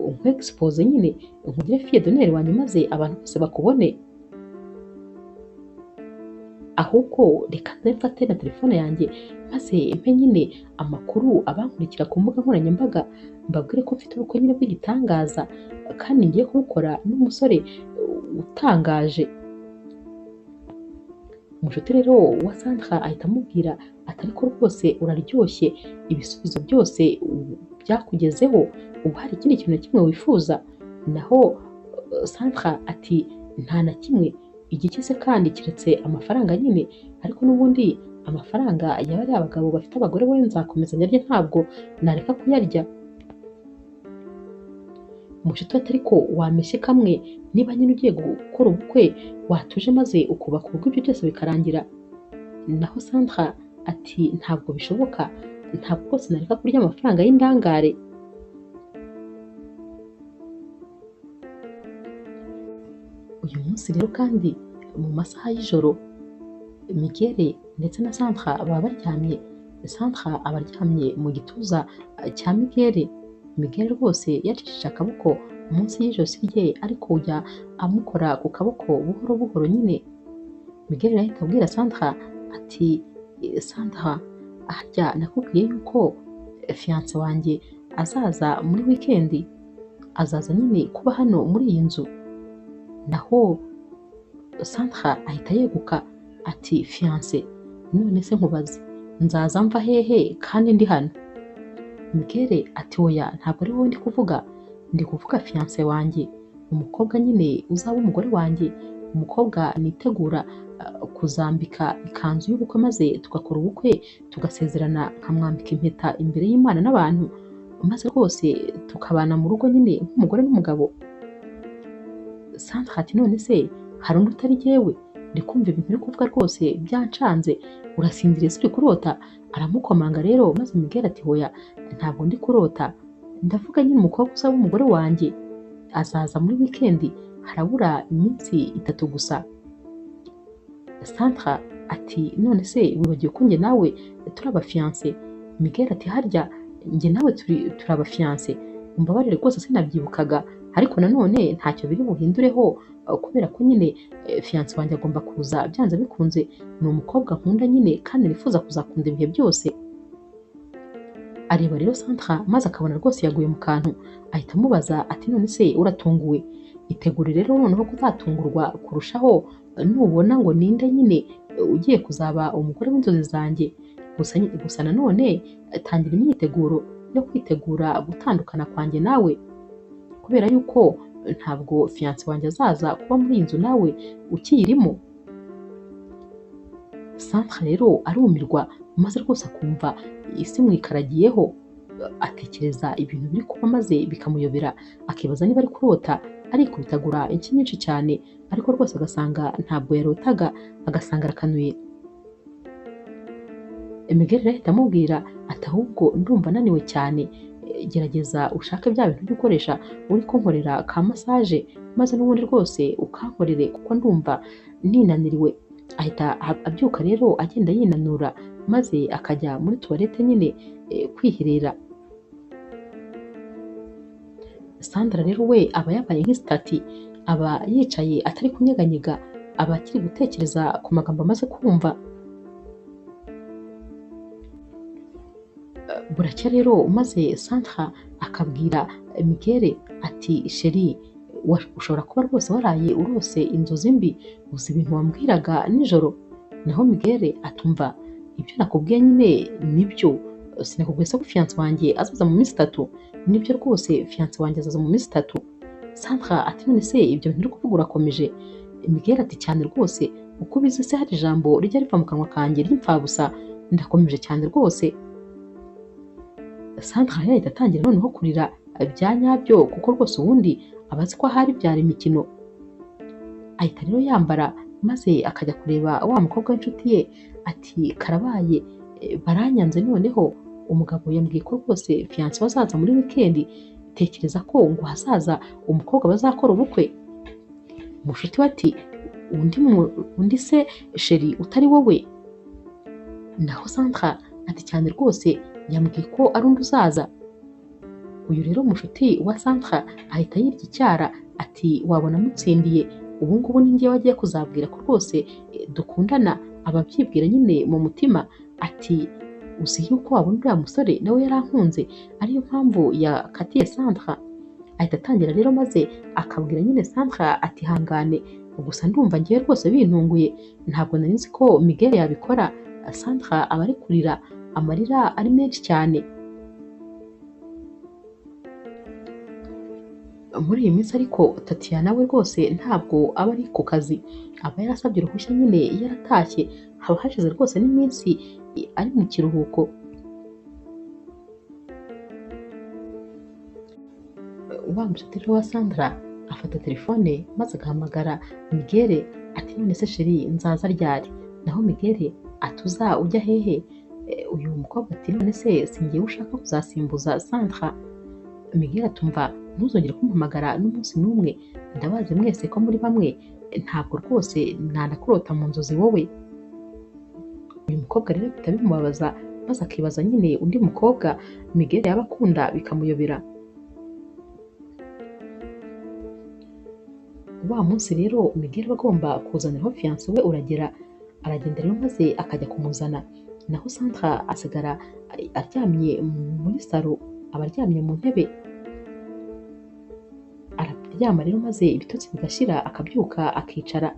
nkwexpose nyine nkugire fille d'honneur wanjye maze abantu bose bakubone. Aho Ahubwo reka nze mfate na telefone yanjye maze mpe nyine amakuru abankurikira ku mbuga nkoranyambaga, mbabwire ko mfite ubukwe nyine bw'igitangaza kandi ngiye kubukora n'umusore utangaje. Umushuti rero wa Sandra ahita amubwira ati ariko rwose uraryoshye, ibisubizo byose byakugezeho, ubu hari ikindi kintu na kimwe wifuza? Naho Sandra ati nta na kimwe, igiki se kandi keretse amafaranga nyine, ariko n'ubundi amafaranga yaba ari abagabo bafite abagore we nzakomeza nyarye, ntabwo nareka kuyarya. Umushuti ati ariko wameshye kamwe, niba nyine ugiye gukora ubukwe watuje maze ukubaka urugo ibyo byose bikarangira. Naho Sandra ati ntabwo bishoboka, ntabwo rwose nareka kurya amafaranga y'indangare. Uyu munsi rero kandi mu masaha y'ijoro Miguel ndetse na Sandra baba baryamye. Sandra aba aryamye mu gituza cya Miguel. Miguel rwose yacishije akaboko munsi y'ijosi rye ariko ujya amukora ku kaboko buhoro buhoro nyine. Miguel ahita abwira Sandra ati Sandra, harya nakubwiye yuko fiance wanjye azaza muri wikendi, azaza nyine kuba hano muri iyi nzu. Naho Sandra ahita yeguka ati fiance, none se nkubaze nzaza mva hehe kandi ndi hano? Miguel ati oya, ntabwo ari wowe ndi kuvuga, ndi kuvuga fiance wanjye, umukobwa nyine uzaba umugore wanjye, umukobwa nitegura kuzambika ikanzu y'ubukwe maze tugakora ubukwe tugasezerana, nkamwambika impeta imbere y'Imana n'abantu, maze rwose tukabana mu rugo nyine nk'umugore n'umugabo. Sandra ati none se hari undi utari jyewe? Ndi kumva ibintu uri kuvuga rwose byancanze, urasinziriye se uri kurota? Aramukomanga rero maze Miguel ati hoya, ntabwo ndi kurota, ndavuga nyine umukobwa uzaba umugore wanjye, azaza muri wikendi, harabura iminsi 3 gusa. Sandra ati none se wibagiwe ko njye nawe turi abafiyanse? Miguel ati harya njye nawe turi abafiyanse, umbabarire rwose sinabyibukaga, ariko nanone ntacyo biri buhindureho kubera ko nyine fiyanse wanjye agomba kuza byanze bikunze, ni umukobwa nkunda nyine kandi nifuza kuzakunda ibihe byose. Areba rero Sandra maze akabona rwose yaguye mu kantu, ahita amubaza ati none se uratunguwe? Itegure rero noneho kuzatungurwa kurushaho nubona ngo ninde nyine ugiye kuzaba umugore w'inzozi zanjye. Gusa nanone tangira imyiteguro yo kwitegura gutandukana kwanjye nawe, kubera yuko ntabwo fiyanse wanjye azaza kuba muri iyi nzu nawe ukiyirimo. Sandra rero arumirwa maze rwose akumva isi imwikaragiyeho, atekereza ibintu biri kuba maze bikamuyobera, akibaza niba ari kurota, arikubitagura inshyi nyinshi cyane, ariko rwose agasanga ntabwo yarotaga, agasanga arakanuye. Miguel rero ahita amubwira ati ahubwo ndumva ananiwe cyane, gerageza ushake bya bintu byo ukoresha uri kunkorera ka massage, maze n'ubundi rwose ukankorere kuko ndumva ninaniriwe. Ahita abyuka rero agenda yinanura maze akajya muri toilette nyine kwiherera. Sandra rero we aba yabaye nk'isitati, aba yicaye atari kunyeganyega, aba akiri gutekereza ku magambo amaze kumva. Buracya rero maze Sandra akabwira Miguel ati sheri, ushobora kuba rwose waraye urose inzozi mbi, uzi ibintu wambwiraga nijoro. Naho Miguel atumva ibyo nakubwiye nyine nibyo, sinakubwiye se ko fiyanse wanjye azaza mu minsi 3? Nibyo rwose fiyanse wanjye azaza mu minsi 3. Sandra ati none se ibyo bintu uri kuvuga urakomeje? Miguel ati cyane rwose, uko ubizi se hari ijambo rijya riva mu kanwa kanjye ry'imfabusa, ndakomeje cyane rwose. Sandra yahita atangira noneho kurira bya nyabyo, kuko rwose ubundi aba azi ko ahari byara imikino. Ahita rero yambara maze akajya kureba wa mukobwa w'inshuti ye ati karabaye, baranyanze noneho, umugabo yambwiye ko rwose fiyanse bazaza muri wikendi, tekereza ko ngo hazaza umukobwa bazakora ubukwe. Mushuti we ati undi se sheri utari wowe? Naho Sandra ati cyane rwose yambwiye ko ari undi uzaza. Uyu rero mushuti wa Sandra ahita yirya icyara ati wabona mutsindiye, ubu ngubu ni njyewe agiye kuzabwira ko rwose dukundana, Aba abyibwira nyine mu mutima ati uzi yuko wabona uriya musore nawe yarankunze, ariyo mpamvu yakatiye Sandra. Ahita atangira rero maze akabwira nyine Sandra ati hangane, gusa ndumva ngewe rwose bintunguye, ntabwo nari nzi ko Miguel yabikora. Sandra aba ari kurira amarira ari menshi cyane. Muri iyi minsi ariko Tatiana we rwose ntabwo aba ari ku kazi, aba yarasabye uruhushya nyine yaratashye, haba hashize rwose n'iminsi ari mu kiruhuko. Wa mushuti rero wa Sandra afata telefone maze agahamagara Miguel ati none se sheri nzaza ryari? Naho Miguel atuza ujya hehe? Uyu mukobwa ati none se singiye ushaka kuzasimbuza Sandra? Miguel atumva ntuzongere kumpamagara n'umunsi n'umwe, ndabazi mwese ko muri bamwe, ntabwo rwose nanakurota mu nzozi wowe. Uyu mukobwa rero bihita bimubabaza maze akibaza nyine undi mukobwa Miguel yaba akunda bikamuyobera. Wa munsi rero Miguel aba agomba kuzaniraho fiancé we uragera, aragenda rero maze akajya kumuzana, naho Sandra asigara aryamye muri salo, aba aryamye mu ntebe. Araryama rero maze ibitotsi bigashira, akabyuka akicara.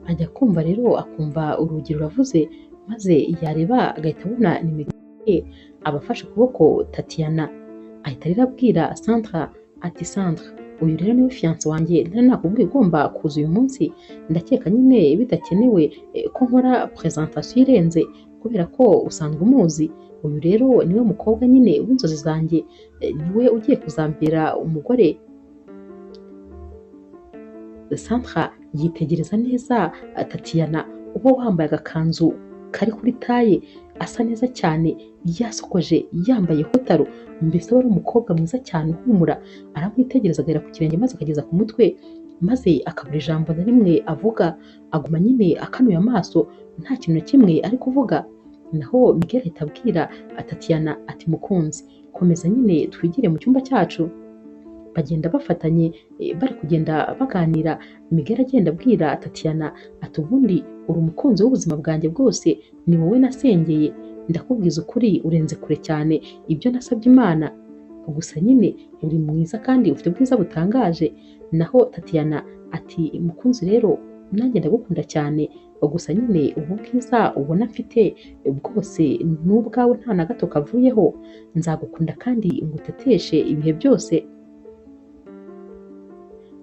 Ajya kumva rero akumva urugi ruravuze, maze yareba agahita abona ni Miguel aba afashe ukuboko Tatiana. Ahita rero abwira Sandra ati Sandra, uyu rero niwe fiancé wanjye nari nakubwiye ugomba kuza uyu munsi, ndakeka nyine bidakenewe ko nkora presentation irenze kubera ko usanzwe umuzi. Uyu rero niwe mukobwa nyine w'inzozi zanjye, niwe ugiye kuzambera umugore. Sandra yitegereza neza Tatiana uba wambaye agakanzu kari kuri taye, asa neza cyane, yasokoje, yambaye hotaro, mbese aba ari umukobwa mwiza cyane uhumura. Aramwitegereza agera ku kirenge maze akageza ku mutwe, maze akabura ijambo na rimwe avuga, aguma nyine akanuye amaso nta kintu na kimwe ari kuvuga. Naho Miguel ahita abwira Tatiana ati mukunzi, komeza nyine twigire mu cyumba cyacu. Bagenda bafatanye bari kugenda baganira, Miguel agenda abwira Tatiana ati ubundi uri umukunzi w'ubuzima bwanjye bwose, ni wowe nasengeye, ndakubwiza ukuri urenze kure cyane ibyo nasabye Imana, gusa nyine uri mwiza kandi ufite ubwiza butangaje. Naho Tatiana ati mukunzi rero nanjye ndagukunda cyane, gusa nyine ubu bwiza ubona mfite bwose n'ubwawe nta na gato kavuyeho, nzagukunda kandi nguteteshe ibihe byose.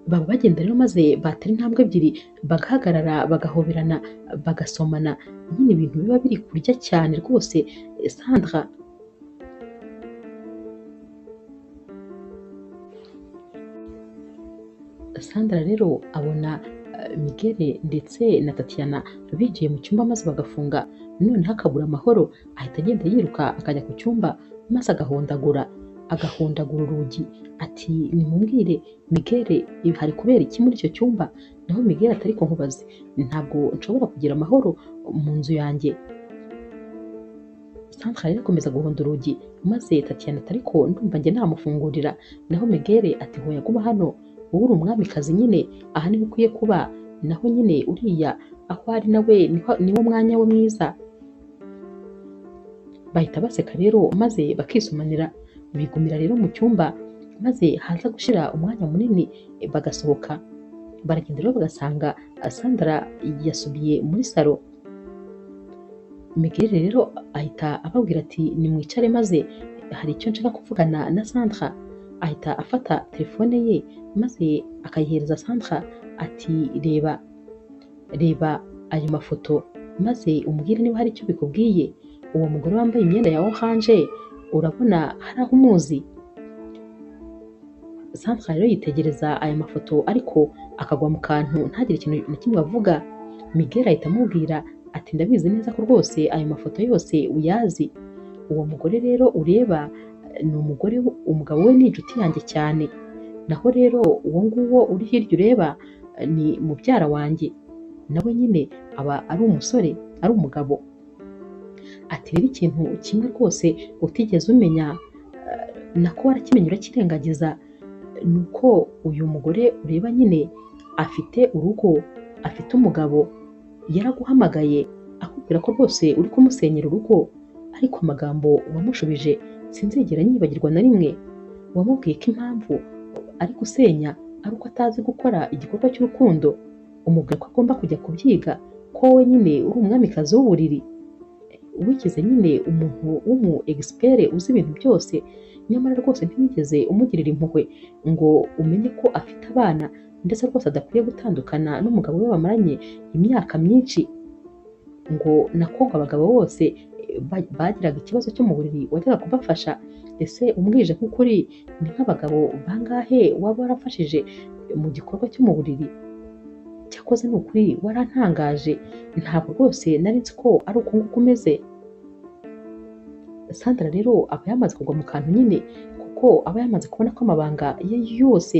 Baba bagenda rero maze batera intambwe ebyiri bagahagarara, bagahoberana, bagasomana, nyine ibintu biba biri kurya cyane rwose. Sandra rero abona Miguel ndetse na Tatiana binjiye mu cyumba maze bagafunga, noneho akabura amahoro, ahita agenda yiruka akajya ku cyumba maze agahondagura urugi ati nimumbwire Miguel hari kubera iki muri icyo cyumba? Naho Miguel ati ariko nkubaze, ntabwo nshobora kugira amahoro mu nzu yanjye. Sandra rero akomeza guhonda urugi maze Tatiana ati ariko ndumva njye namufungurira. Naho Miguel ati hoya guma hano, wowe uri umwamikazi nyine, aha niho ukwiye kuba, naho nyine uriya aho ari nawe niwo mwanya we mwiza. Bahita baseka rero maze bakisumanira, bigumira rero mu cyumba, maze haza gushira umwanya munini bagasohoka. Baragenda rero bagasanga Sandra yasubiye muri salo. Miguel rero ahita ababwira ati nimwicare maze hari icyo nshaka kuvugana na Sandra. Ahita afata telefone ye maze akayihereza Sandra ati reba reba ayo mafoto maze umbwire niba hari icyo bikubwiye. Uwo mugore wambaye imyenda ya oranje urabona hari aho umuzi? Sandra rero yitegereza aya mafoto ariko akagwa mu kantu ntagire ikintu na kimwe avuga. Miguel ahita amubwira ati ndabizi neza ko rwose ayo mafoto yose uyazi. Uwo mugore rero ureba ni umugore, umugabo we ni inshuti yanjye cyane, naho rero uwo nguwo uri hirya ureba ni mubyara wanjye, nawe nyine aba ari umusore, ari umugabo. Ati rero ikintu kimwe rwose utigeze umenya, nako warakimenya urakirengagiza, ni uko uyu mugore ureba nyine afite urugo, afite umugabo, yaraguhamagaye akubwira ko rwose uri kumusenyera urugo, ariko amagambo wamushubije sinzigera nyibagirwa na rimwe. Wamubwiye ko impamvu ari gusenya ari uko atazi gukora igikorwa cy'urukundo, umubwira ko agomba kujya kubyiga, ko wowe nyine uri umwamikazi w'uburiri, wigize nyine umuntu w'umu egisipere uzi ibintu byose, nyamara rwose ntiwigeze umugirira impuhwe ngo umenye ko afite abana, ndetse rwose adakwiye gutandukana n'umugabo we bamaranye imyaka myinshi, ngo nako ngo abagabo bose bagiraga ikibazo cyo mu buriri wajyaga kubafasha. Ese umbwije nk'ukuri ni nk'abagabo bangahe waba warafashije mu gikorwa cyo mu buriri? Cyakoze ni ukuri warantangaje, ntabwo rwose nari nzi ko ari uko nguko umeze. Sandra rero aba yamaze kugwa mu kantu nyine, kuko aba yamaze kubona ko amabanga ye yose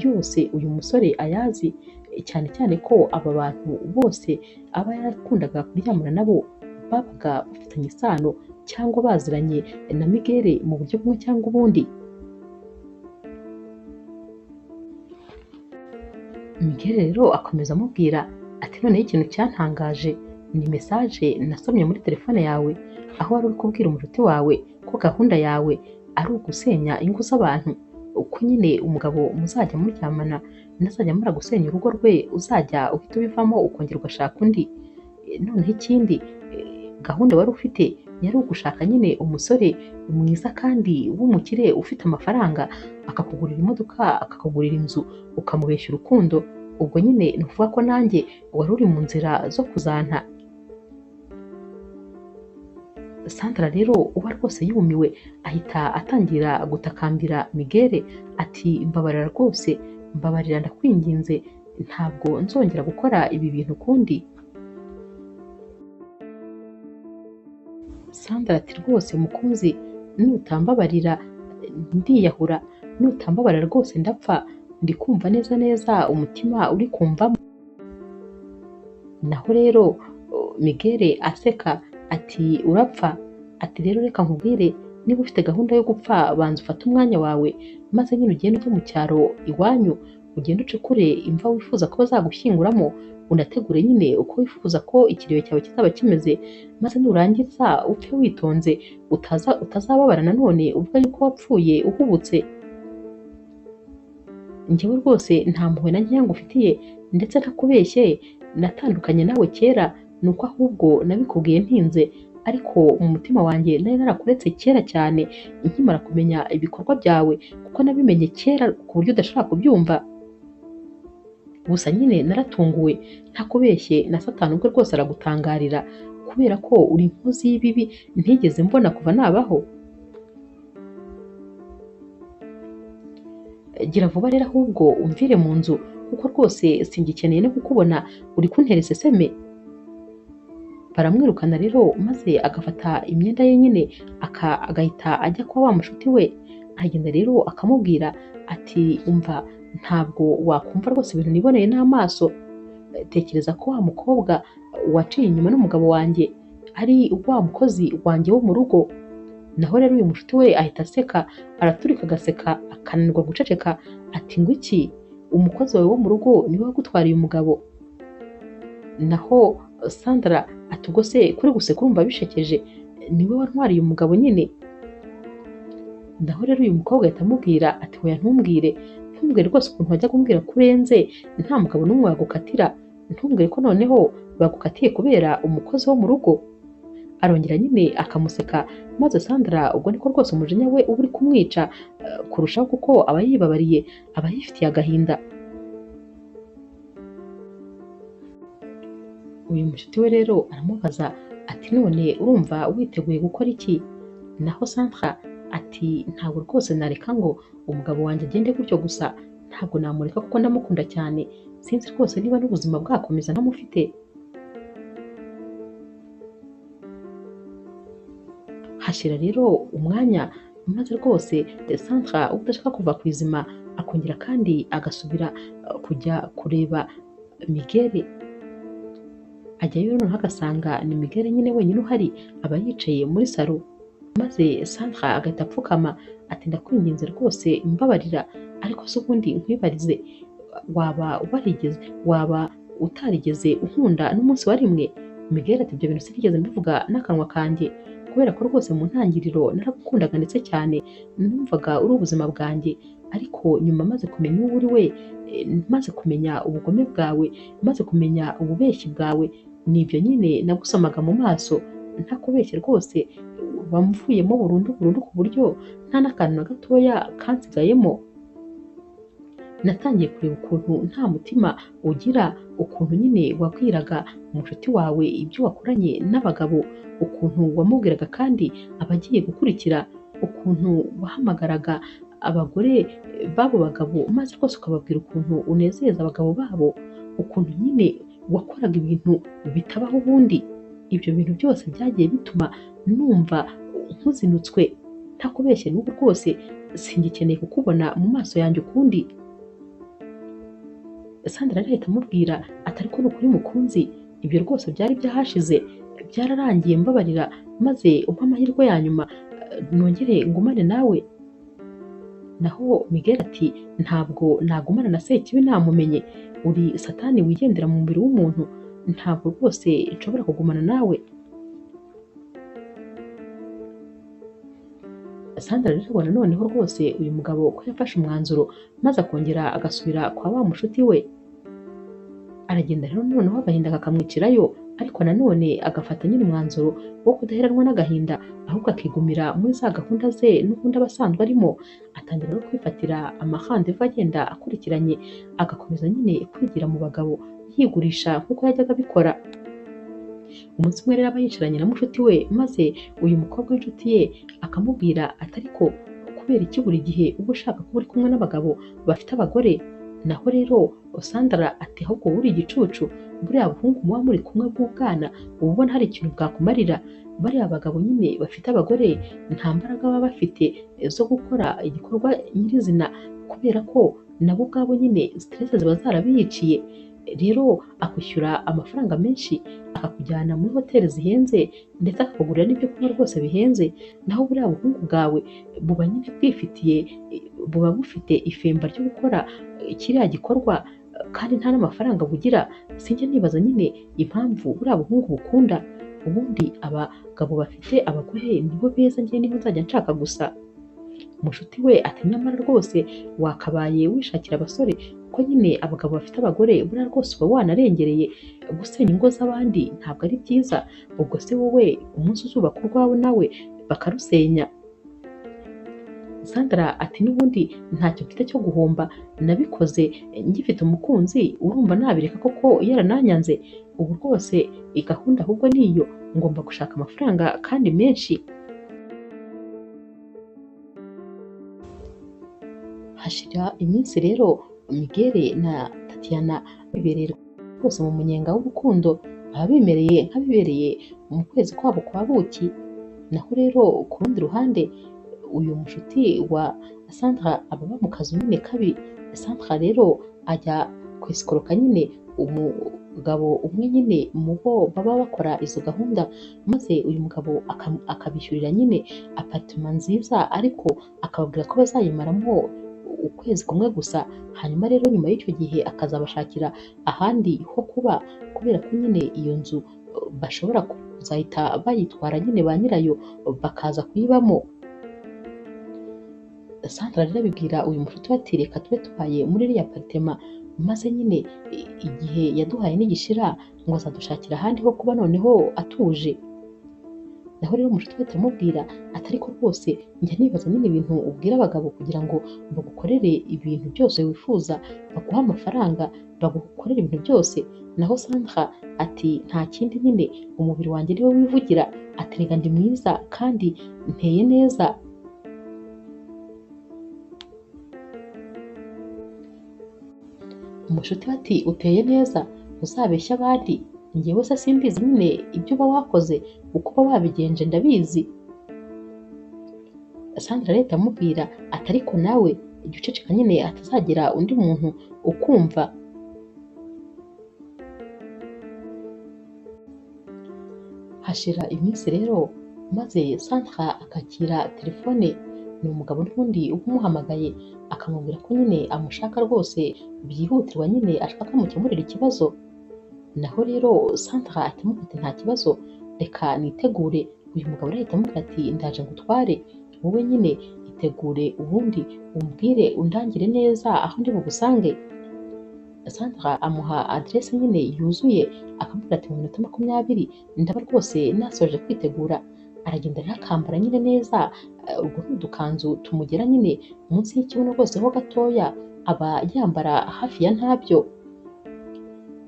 yose uyu musore ayazi, cyane cyane ko aba bantu bose aba yarakundaga kuryamana nabo babaga bafitanye isano cyangwa baziranye na Miguel mu buryo bumwe cyangwa ubundi. Miguel rero akomeza amubwira ati noneho ikintu cyantangaje ni mesaje nasomye muri telefone yawe, aho wari uri kubwira umushuti wawe ko gahunda yawe ari ugusenya ingo z'abantu, uko nyine umugabo muzajya muryamana nazajya amara gusenya urugo rwe uzajya uhita ubivamo ukongera ugashaka undi. Noneho ikindi gahunda wari ufite yari ugushaka nyine umusore mwiza kandi w'umukire ufite amafaranga, akakugurira imodoka, akakugurira inzu, ukamubeshya urukundo. Ubwo nyine ni ukuvuga ko nanjye wari uri mu nzira zo kuzanta. Sandra rero uba rwose yumiwe, ahita atangira gutakambira Miguel ati mbabarira rwose, mbabarira ndakwinginze, ntabwo nzongera gukora ibi bintu ukundi. Sandra ati rwose mukunzi, nutambabarira ndiyahura, nutambabarira rwose ndapfa, ndi kumva neza neza umutima uri kumvamo. Naho rero Miguel aseka ati urapfa, ati rero reka nkubwire, niba ufite gahunda yo gupfa banza ufate umwanya wawe, maze nyine ugende ujye mu cyaro iwanyu, ugende ucukure imva wifuza ko bazagushyinguramo, unategure nyine uko wifuza ko ikiriyo cyawe kizaba kimeze, maze nurangiza upfe witonze, utazababara nanone uvuga yuko wapfuye uhubutse. Njyewe rwose nta mpuhwe na nkeya ngufitiye, ndetse ntakubeshye natandukanye nawe kera, ni uko ahubwo nabikubwiye ntinze, ariko mu mutima wanjye nari narakuretse kera cyane nkimara kumenya ibikorwa byawe, kuko nabimenye kera ku buryo udashobora kubyumva. Gusa nyine naratunguwe, ntakubeshye na Satani ubwe rwose aragutangarira, kubera ko uri inkozi y'ibibi ntigeze mbona kuva nabaho. Gira vuba rero ahubwo umvire mu nzu, kuko rwose singikeneye no kukubona, uri kuntera iseseme. Baramwirukana rero, maze agafata imyenda ye nyine agahita ajya kwa wa mushuti we. Agenda rero akamubwira ati umva, ntabwo wakumva rwose ibintu niboneye n'amaso, tekereza ko wa mukobwa waciye inyuma n'umugabo wanjye ari wa mukozi wanjye wo mu rugo. Naho rero uyu mushuti we ahita aseka, araturika agaseka, akananirwa guceceka, ati ngo iki, umukozi wawe wo mu rugo niwe wagutwariye umugabo? Naho Sandra ati ubwo se kuri guseka urumva bishekeje, niwe wantwariye umugabo nyine. Naho rero uyu mukobwa ahita amubwira ati hoya ntumbwire, ntumbwire rwose ukuntu wajya kumbwira ko urenze, nta mugabo n'umwe wagukatira, ntumbwire ko noneho bagukatiye kubera umukozi wo mu rugo. Arongera nyine akamuseka, maze Sandra ubwo niko rwose umujinya we uba uri kumwica kurushaho, kuko aba yibabariye, aba yifitiye agahinda. Uyu mushuti we rero aramubaza ati none urumva witeguye gukora iki? Naho Sandra ati ntabwo rwose nareka ngo umugabo wanjye agende gutyo gusa, ntabwo namureka kuko ndamukunda cyane, sinzi rwose niba n'ubuzima bwakomeza ntamufite. Hashira rero umwanya, maze rwose Sandra udashaka kuva ku izima akongera kandi agasubira kujya kureba Miguel. Ajyayo noneho agasanga ni Miguel nyine wenyine uhari, aba yicaye muri salo, maze Sandra agahita apfukama ati ndakwinginze rwose mbabarira, ariko se ubundi nkwibarize, Waba warigeze, waba utarigeze unkunda n'umunsi wa rimwe? Miguel ati ibyo bintu sinigeze mbivuga n'akanwa kanjye, kubera ko rwose mu ntangiriro naragukundaga ndetse cyane, numvaga uri ubuzima bwanjye, ariko nyuma maze kumenya uwo uri we, maze kumenya ubugome bwawe, maze kumenya ububeshyi bwawe, nibyo nyine nagusomaga mu maso, ntakubeshye rwose wamvuyemo burundu burundu ku buryo nta n'akantu na gatoya kansigayemo. Natangiye kureba ukuntu nta mutima ugira, ukuntu nyine wabwiraga umushuti wawe ibyo wakoranye n'abagabo, ukuntu wamubwiraga kandi abagiye gukurikira, ukuntu wahamagaraga abagore b'abo bagabo maze rwose ukababwira ukuntu unezeza abagabo babo, ukuntu nyine wakoraga ibintu bitabaho ubundi. Ibyo bintu byose byagiye bituma numva nkuzinutswe, ntakubeshye n'ubu rwose singikeneye kukubona mu maso yanjye ukundi. Sandra arahita amubwira ati ariko ni ukuri mukunzi, ibyo rwose byari byahashize, byararangiye, mbabarira maze umpe amahirwe ya nyuma nongere ngumane nawe. Naho Miguel ati ntabwo nagumana na Sekibi namumenye, uri satani wigendera mu mubiri w'umuntu, ntabwo rwose nshobora kugumana nawe. Sandra rero abona noneho rwose uyu mugabo ko yafashe umwanzuro, maze akongera agasubira kwa wa mushuti we. Aragenda rero noneho agahinda kakamwicirayo, ariko nanone agafata nyine umwanzuro wo kudaheranwa n'agahinda, ahubwo akigumira muri za gahunda ze n'ubundi aba asanzwe arimo. Atangira no kwifatira amahandevu agenda akurikiranye, agakomeza nyine kwigira mu bagabo yigurisha nk'uko yajyaga abikora. Umunsi umwe rero aba yicaranye na mushuti we, maze uyu mukobwa w'inshuti ye akamubwira ati ariko kubera iki buri gihe uba ushaka kuba uri kumwe n'abagabo bafite abagore? Naho rero Sandra ati ahubwo uri igicucu, buriya buhungu muba muri kumwe bw'ubwana uba ubona hari ikintu bwakumarira. Bariya bagabo nyine bafite abagore nta mbaraga baba bafite zo gukora igikorwa nyirizina, kubera ko nabo ubwabo nyine stress ziba zarabiyiciye. Rero akwishyura amafaranga menshi, akakujyana muri hoteli zihenze, ndetse akakugurira n'ibyo kunywa rwose bihenze. Naho buriya buhungu bwawe buba nyine bwifitiye, buba bufite ifemba ryo gukora kiriya gikorwa, kandi nta n'amafaranga bugira. Sinjya nibaza nyine impamvu buriya buhungu bukunda. Ubundi abagabo bafite abagore nibo beza, njye nibo nzajya nshaka gusa. Mushuti we ati nyamara rwose wakabaye wishakira abasore, kuko nyine abagabo bafite abagore buriya rwose uba wanarengereye, gusenya ingo z'abandi ntabwo ari byiza. Ubwo se wowe umunsi uzubaka urwawe nawe bakarusenya? Sandra ati n'ubundi ntacyo mfite cyo guhomba, nabikoze ngifite umukunzi, urumva nabireka koko yarananyanze? Ubu rwose gahunda ahubwo niyo, ngomba gushaka amafaranga kandi menshi. Hashira iminsi rero Miguel na Tatiana bibereye rwose mu munyenga w'urukundo, baba bimereye nk'abibereye mu kwezi kwabo kwa buki. Naho rero ku rundi ruhande uyu mushuti wa Sandra aba aba mu kazu nyine kabi. Sandra rero ajya kwisikoroka nyine umugabo umwe nyine mu bo baba bakora izo gahunda, maze uyu mugabo akabishyurira nyine aparitema nziza, ariko akababwira ko bazayimaramo ukwezi kumwe gusa, hanyuma rero nyuma y'icyo gihe akazabashakira ahandi ho kuba, kubera ko nyine iyo nzu bashobora kuzahita bayitwara nyine ba nyirayo bakaza kuyibamo. Sandra rero abibwira uyu mushuti we ati reka tube tubaye muri iriya aparitema, maze nyine igihe yaduhaye nigishira ngo azadushakira ahandi ho kuba noneho atuje. Naho rero umushuti we atamubwira ati ariko rwose njya nibaza nyine ibintu ubwira abagabo kugira ngo bagukorere ibintu byose wifuza, baguhe amafaranga, bagukorere ibintu byose. Naho Sandra ati nta kindi nyine, umubiri wanjye niwe wivugira, ati rega ndi mwiza kandi nteye neza. Umushuti we ati uteye neza, uzabeshye abandi, njyewe se simbizi nyine ibyo uba wakoze, uko uba wabigenje ndabizi. Sandra rero amubwira ati ariko nawe jya uceceka nyine hatazagira undi muntu ukumva. Hashira iminsi rero maze Sandra akakira telefone Ni umugabo n'ubundi uba umuhamagaye akamubwira ko nyine amushaka rwose byihutirwa, nyine ashaka ko amukemurira ikibazo. Naho rero Sandra ahita amubwira ati nta kibazo, reka nitegure. Uyu mugabo rero ahita amubwira ati ndaje ngutware, wowe nyine itegure ubundi umbwire undangire neza aho ndi bugusange. Sandra amuha aderese nyine yuzuye, akamubwira ati mu minota 20 ndaba rwose nasoje kwitegura. Aragenda rero akambara nyine neza, urwo ni udukanzu tumugera nyine munsi y'ikibuno rwose ho gatoya, aba yambara hafi ya ntabyo.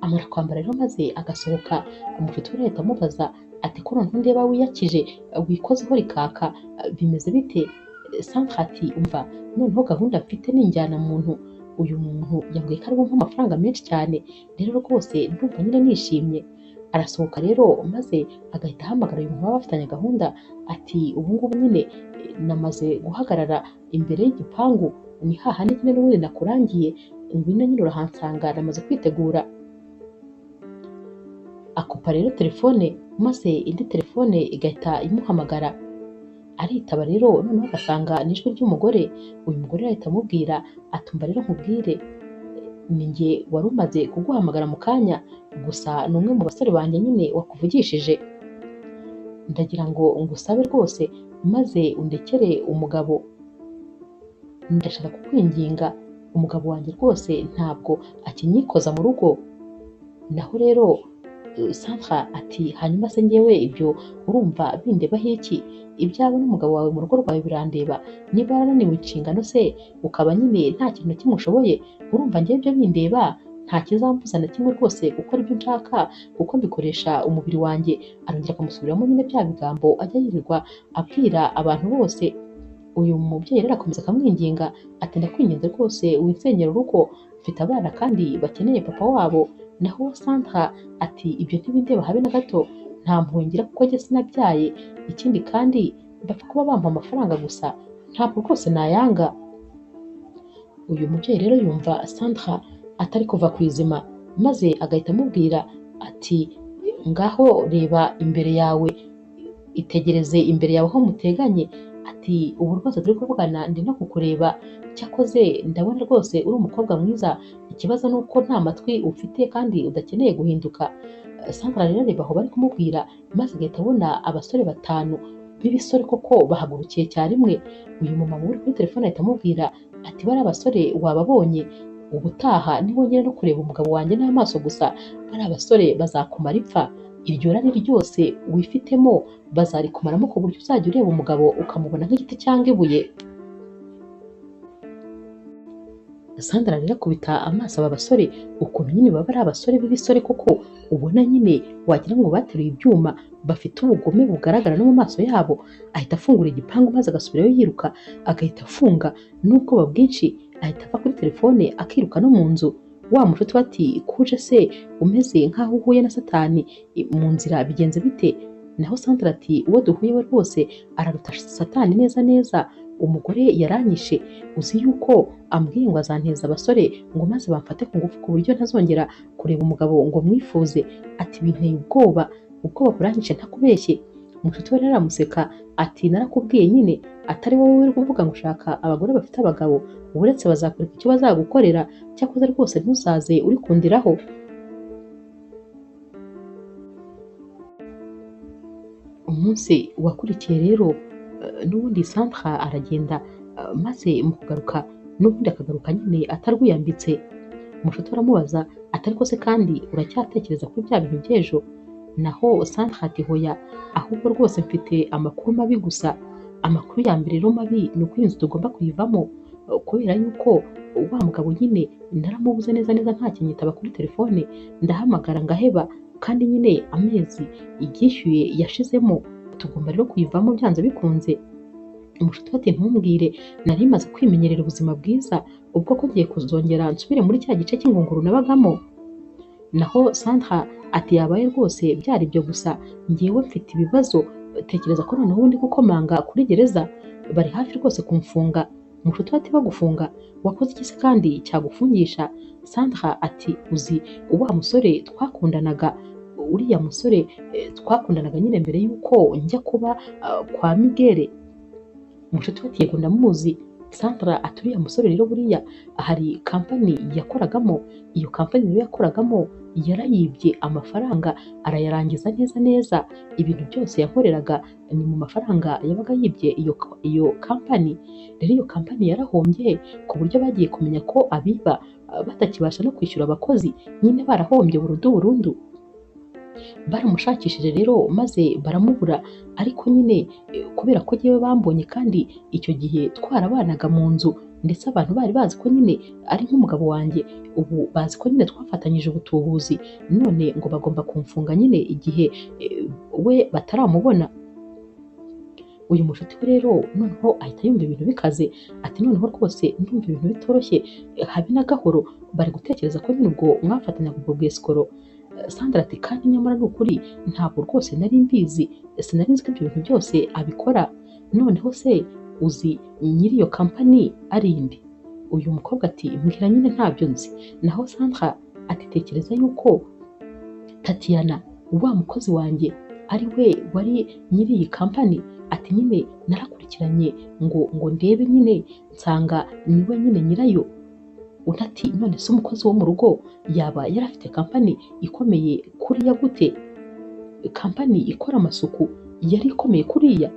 Amara kwambara rero maze agasohoka, umushuti we ahita amubaza ati ko noneho ndeba wiyakije wikozeho rikaka, bimeze bite? Sandra ati umva noneho gahunda mfite ni injyanamuntu, uyu muntu yambwiye ko ari bumpe amafaranga menshi cyane, rero rwose ndumva nyine nishimye. Arasohoka rero maze agahita ahamagara uyu muntu baba bafitanye gahunda ati ubu ngubu nyine namaze guhagarara imbere y'igipangu, ni hahandi nyine n'ubundi nakurangiye, ngwino nyine urahansanga namaze kwitegura. Akupa rero telefone maze indi telefone igahita imuhamagara, aritaba rero noneho agasanga ni ijwi ry'umugore. Uyu mugore ahita amubwira atumva rero nkubwire, ni njye wari umaze kuguhamagara mu kanya, gusa ni umwe mu basore banjye nyine wakuvugishije, ndagira ngo ngusabe rwose maze undekere umugabo, ndashaka kukwinginga, umugabo wanjye rwose ntabwo akinyikoza mu rugo. Naho rero Sandra ati hanyuma se njyewe ibyo urumva bindebaho iki? Ibyawe n'umugabo wawe mu rugo rwawe birandeba, niba warananiwe inshingano se ukaba nyine nta kintu na kimwe ushoboye, urumva njyewe ibyo bindeba? Nta kizambuza na kimwe rwose gukora ibyo nshaka kuko mbikoresha umubiri wanjye. Arongera akamusubiramo nyine bya bigambo ajya yirirwa abwira abantu bose. Uyu mubyeyi rero akomeza akamwinginga ati ndakwinginze rwose winsenyera urugo, mfite abana kandi bakeneye papa wabo. Naho Sandra ati ibyo ntibindeba habe na gato, nta mpuhwe ngira kuko njye sinabyaye, ikindi kandi bapfa kuba bampa amafaranga gusa, ntabwo rwose nayanga. Uyu mubyeyi rero yumva Sandra atari kuva ku izima, maze agahita amubwira ati ngaho reba imbere yawe, itegereze imbere yawe aho muteganye, ati ubu rwose turi kuvugana ndi no kukureba, cyakoze ndabona rwose uri umukobwa mwiza, ikibazo ni uko nta matwi ufite kandi udakeneye guhinduka. Sandra rero areba aho bari kumubwira, maze agahita abona abasore 5 b'ibisore koko bahagurukiye icyarimwe. Uyu mumama uri kuri telefone ahita amubwira ati bariya basore wababonye, ubutaha niwongera no kureba umugabo wanjye n'amaso gusa, bariya basore bazakumara ipfa, iryo rari ryose wifitemo bazarikumaramo ku buryo uzajya ureba umugabo ukamubona nk'igiti cyangwa ibuye. Sandra rero akubita amaso aba basore, ukuntu nyine baba ari abasore b'ibisore koko, ubona nyine wagira ngo bateruye ibyuma, bafite ubugome bugaragara no mu maso yabo. Ahita afungura igipangu maze agasubirayo yiruka, agahita afunga n'ubwoba bwinshi, ahita ava kuri telefone akiruka no mu nzu. Wa mushuti we ati kuje se umeze nk'aho uhuye na satani mu nzira, bigenze bite? Naho Sandra ati uwo duhuye we rwose araruta satani neza neza, umugore yaranyishe, uzi yuko ambwiye ngo azanteza abasore ngo maze bamfate ku ngufu ku buryo ntazongera kureba umugabo ngo mwifuze, ati binteye ubwoba, ubwoba buranyishe ntakubeshye. Umushuti we rero aramuseka ati narakubwiye nyine, atari wowe uri kuvuga ngo ushaka abagore bafite abagabo, uretse bazakwereka icyo bazagukorera, cyakoze rwose ntuzaze uri kundiraho. Umunsi wakurikiye rero n'ubundi Sandra aragenda, maze mu kugaruka n'ubundi akagaruka nyine atarwiyambitse. Umushuti aramubaza ati ariko se kandi uracyatekereza kuri bya bintu by'ejo? Naho Sandra ati hoya, ahubwo rwose mfite amakuru mabi gusa. Amakuru ya mbere rero mabi ni uko iyi nzu tugomba kuyivamo, kubera yuko wa mugabo nyine naramubuze neza neza ntakinyitaba kuri telefone, ndahamagara ngaheba, kandi nyine amezi ibyishyuye yashizemo, tugomba rero kuyivamo byanze bikunze. Umushuti ati ntumbwire, nari maze kwimenyerera ubuzima bwiza, ubwo ko ngiye kuzongera nsubire muri cya gice cy'ingunguru nabagamo. Naho Sandra ati yabaye rwose byari ibyo gusa, njyewe mfite ibibazo, tekereza ko noneho ubundi gukomanga kuri gereza, bari hafi rwose kumfunga. Umushuti ati bagufunga, wakoze iki se kandi cyagufungisha? Sandra ati uzi wa musore twakundanaga, uriya musore twakundanaga nyine mbere y'uko njya kuba kwa Miguel. Umushuti we ati yego ndamuzi. Sandra ati uriya musore rero buriya hari kampani yakoragamo, iyo kampani rero yakoragamo yarayibye amafaranga arayarangiza neza neza, ibintu byose yakoreraga ni mu mafaranga yabaga yibye iyo kampani. Rero iyo kampani yarahombye ku buryo bagiye kumenya ko abiba batakibasha no kwishyura abakozi, nyine barahombye burundu burundu. Baramushakishije rero maze baramubura, ariko nyine kubera ko jyewe bambonye kandi icyo gihe twarabanaga mu nzu, ndetse abantu bari bazi ko nyine ari nk'umugabo wanjye, ubu bazi ko nyine twafatanyije ubutubuzi, none ngo bagomba kumfunga nyine igihe we bataramubona. Uyu mushuti we rero noneho ahita yumva ibintu bikaze, ati noneho rwose ndumva ibintu bitoroshye habe na gahoro, bari gutekereza ko nyine ubwo mwafatanyaga ubwo bwesikoro. Sandra ati kandi nyamara ni ukuri ntabwo rwose nari mbizi, sinari nzi ko ibyo bintu byose abikora. Noneho se uzi nyiri iyo kampani ari inde? Uyu mukobwa ati mbwira nyine ntabyo nzi. Naho Sandra ati tekereza yuko Tatiana wa mukozi wanjye ari we wari nyiri iyi kampani, ati nyine narakurikiranye ngo ndebe nyine nsanga niwe nyine nyirayo. Undi ati none se umukozi wo mu rugo yaba yarafite kampani ikomeye kuriya gute? Kampani ikora amasuku yari ikomeye kuriya?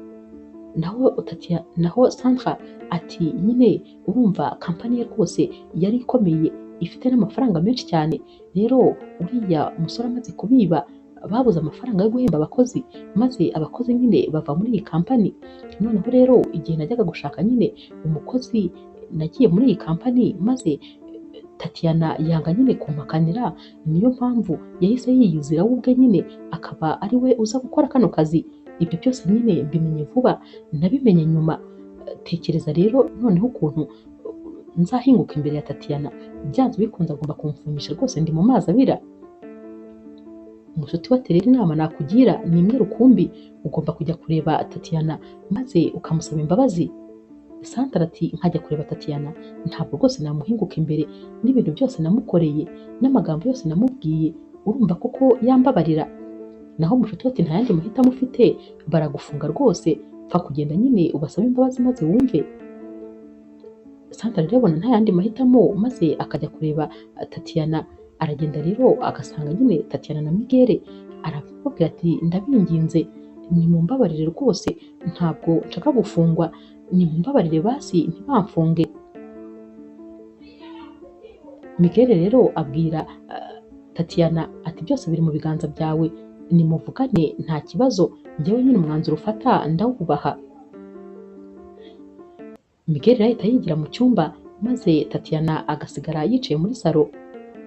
Naho Sandra ati nyine urumva kampani ye rwose yari ikomeye ifite n'amafaranga menshi cyane, rero uriya musore amaze kubiba babuze amafaranga yo guhemba abakozi, maze abakozi nyine bava muri iyi kampani. Noneho rero igihe najyaga gushaka nyine umukozi nagiye muri iyi kampani, maze Tatiana yanga nyine kumpakanira, niyo mpamvu yahise yiyizira we ubwe nyine akaba ari we uza gukora kano kazi. Ibyo byose nyine mbimenye vuba, nabimenye nyuma. Tekereza rero noneho ukuntu nzahinguka imbere ya Tatiana, byanze bikunze agomba kumfungisha rwose, ndi mu mazi abira. Umushuti we ati rero inama nakugira ni imwe rukumbi, ugomba kujya kureba Tatiana maze ukamusaba imbabazi. Sandra ati nkajya kureba Tatiana, ntabwo rwose namuhinguka imbere n'ibintu byose namukoreye n'amagambo yose namubwiye, urumva koko yambabarira? Naho umushuti we ati nta yandi mahitamo ufite, baragufunga rwose, pfa kugenda nyine ubasabe imbabazi maze wumve. Sandra rero abona nta yandi mahitamo maze akajya kureba Tatiana. Aragenda rero agasanga nyine Tatiana na Miguel, arababwira ati ndabinginze nimumbabarire rwose, ntabwo nshaka gufungwa, nimumbabarire basi ntibamfunge. Miguel rero abwira Tatiana ati byose biri mu biganza byawe, nimuvugane nta kibazo, njyewe nyine umwanzuro ufata ndawubaha. Miguel rero ahita yigira mu cyumba maze Tatiana agasigara yicaye muri salo.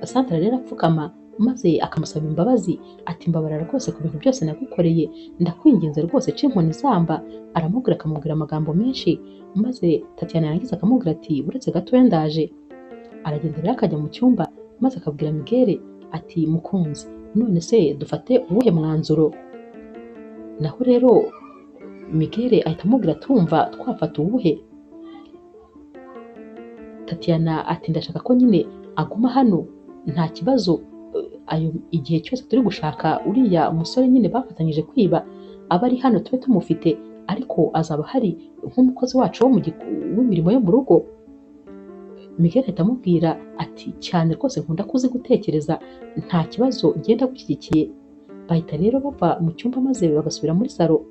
Sandra rero apfukama maze akamusaba imbabazi, ati mbabarira rwose ku bintu byose nagukoreye, ndakwinginze rwose ca inkoni zamba. Aramubwira akamubwira amagambo menshi, maze Tatiana yarangiza akamubwira ati uretse gatoya ndaje. Aragenda rero akajya mu cyumba maze akabwira Miguel ati mukunzi, none se dufate uwuhe mwanzuro? Naho rero Miguel ahita amubwira tumva twafata uwuhe? Tatiana ati ndashaka ko nyine aguma hano nta kibazo, ayo igihe cyose turi gushaka uriya musore nyine bafatanyije kwiba aba ari hano tube tumufite, ariko azaba ahari nk'umukozi wacu wo w'imirimo yo mu rugo. Miguel ahita amubwira ati cyane rwose nkunda kuzi gutekereza, nta kibazo ngenda gushyigikiye. Bahita rero bava mu cyumba maze bagasubira muri salo.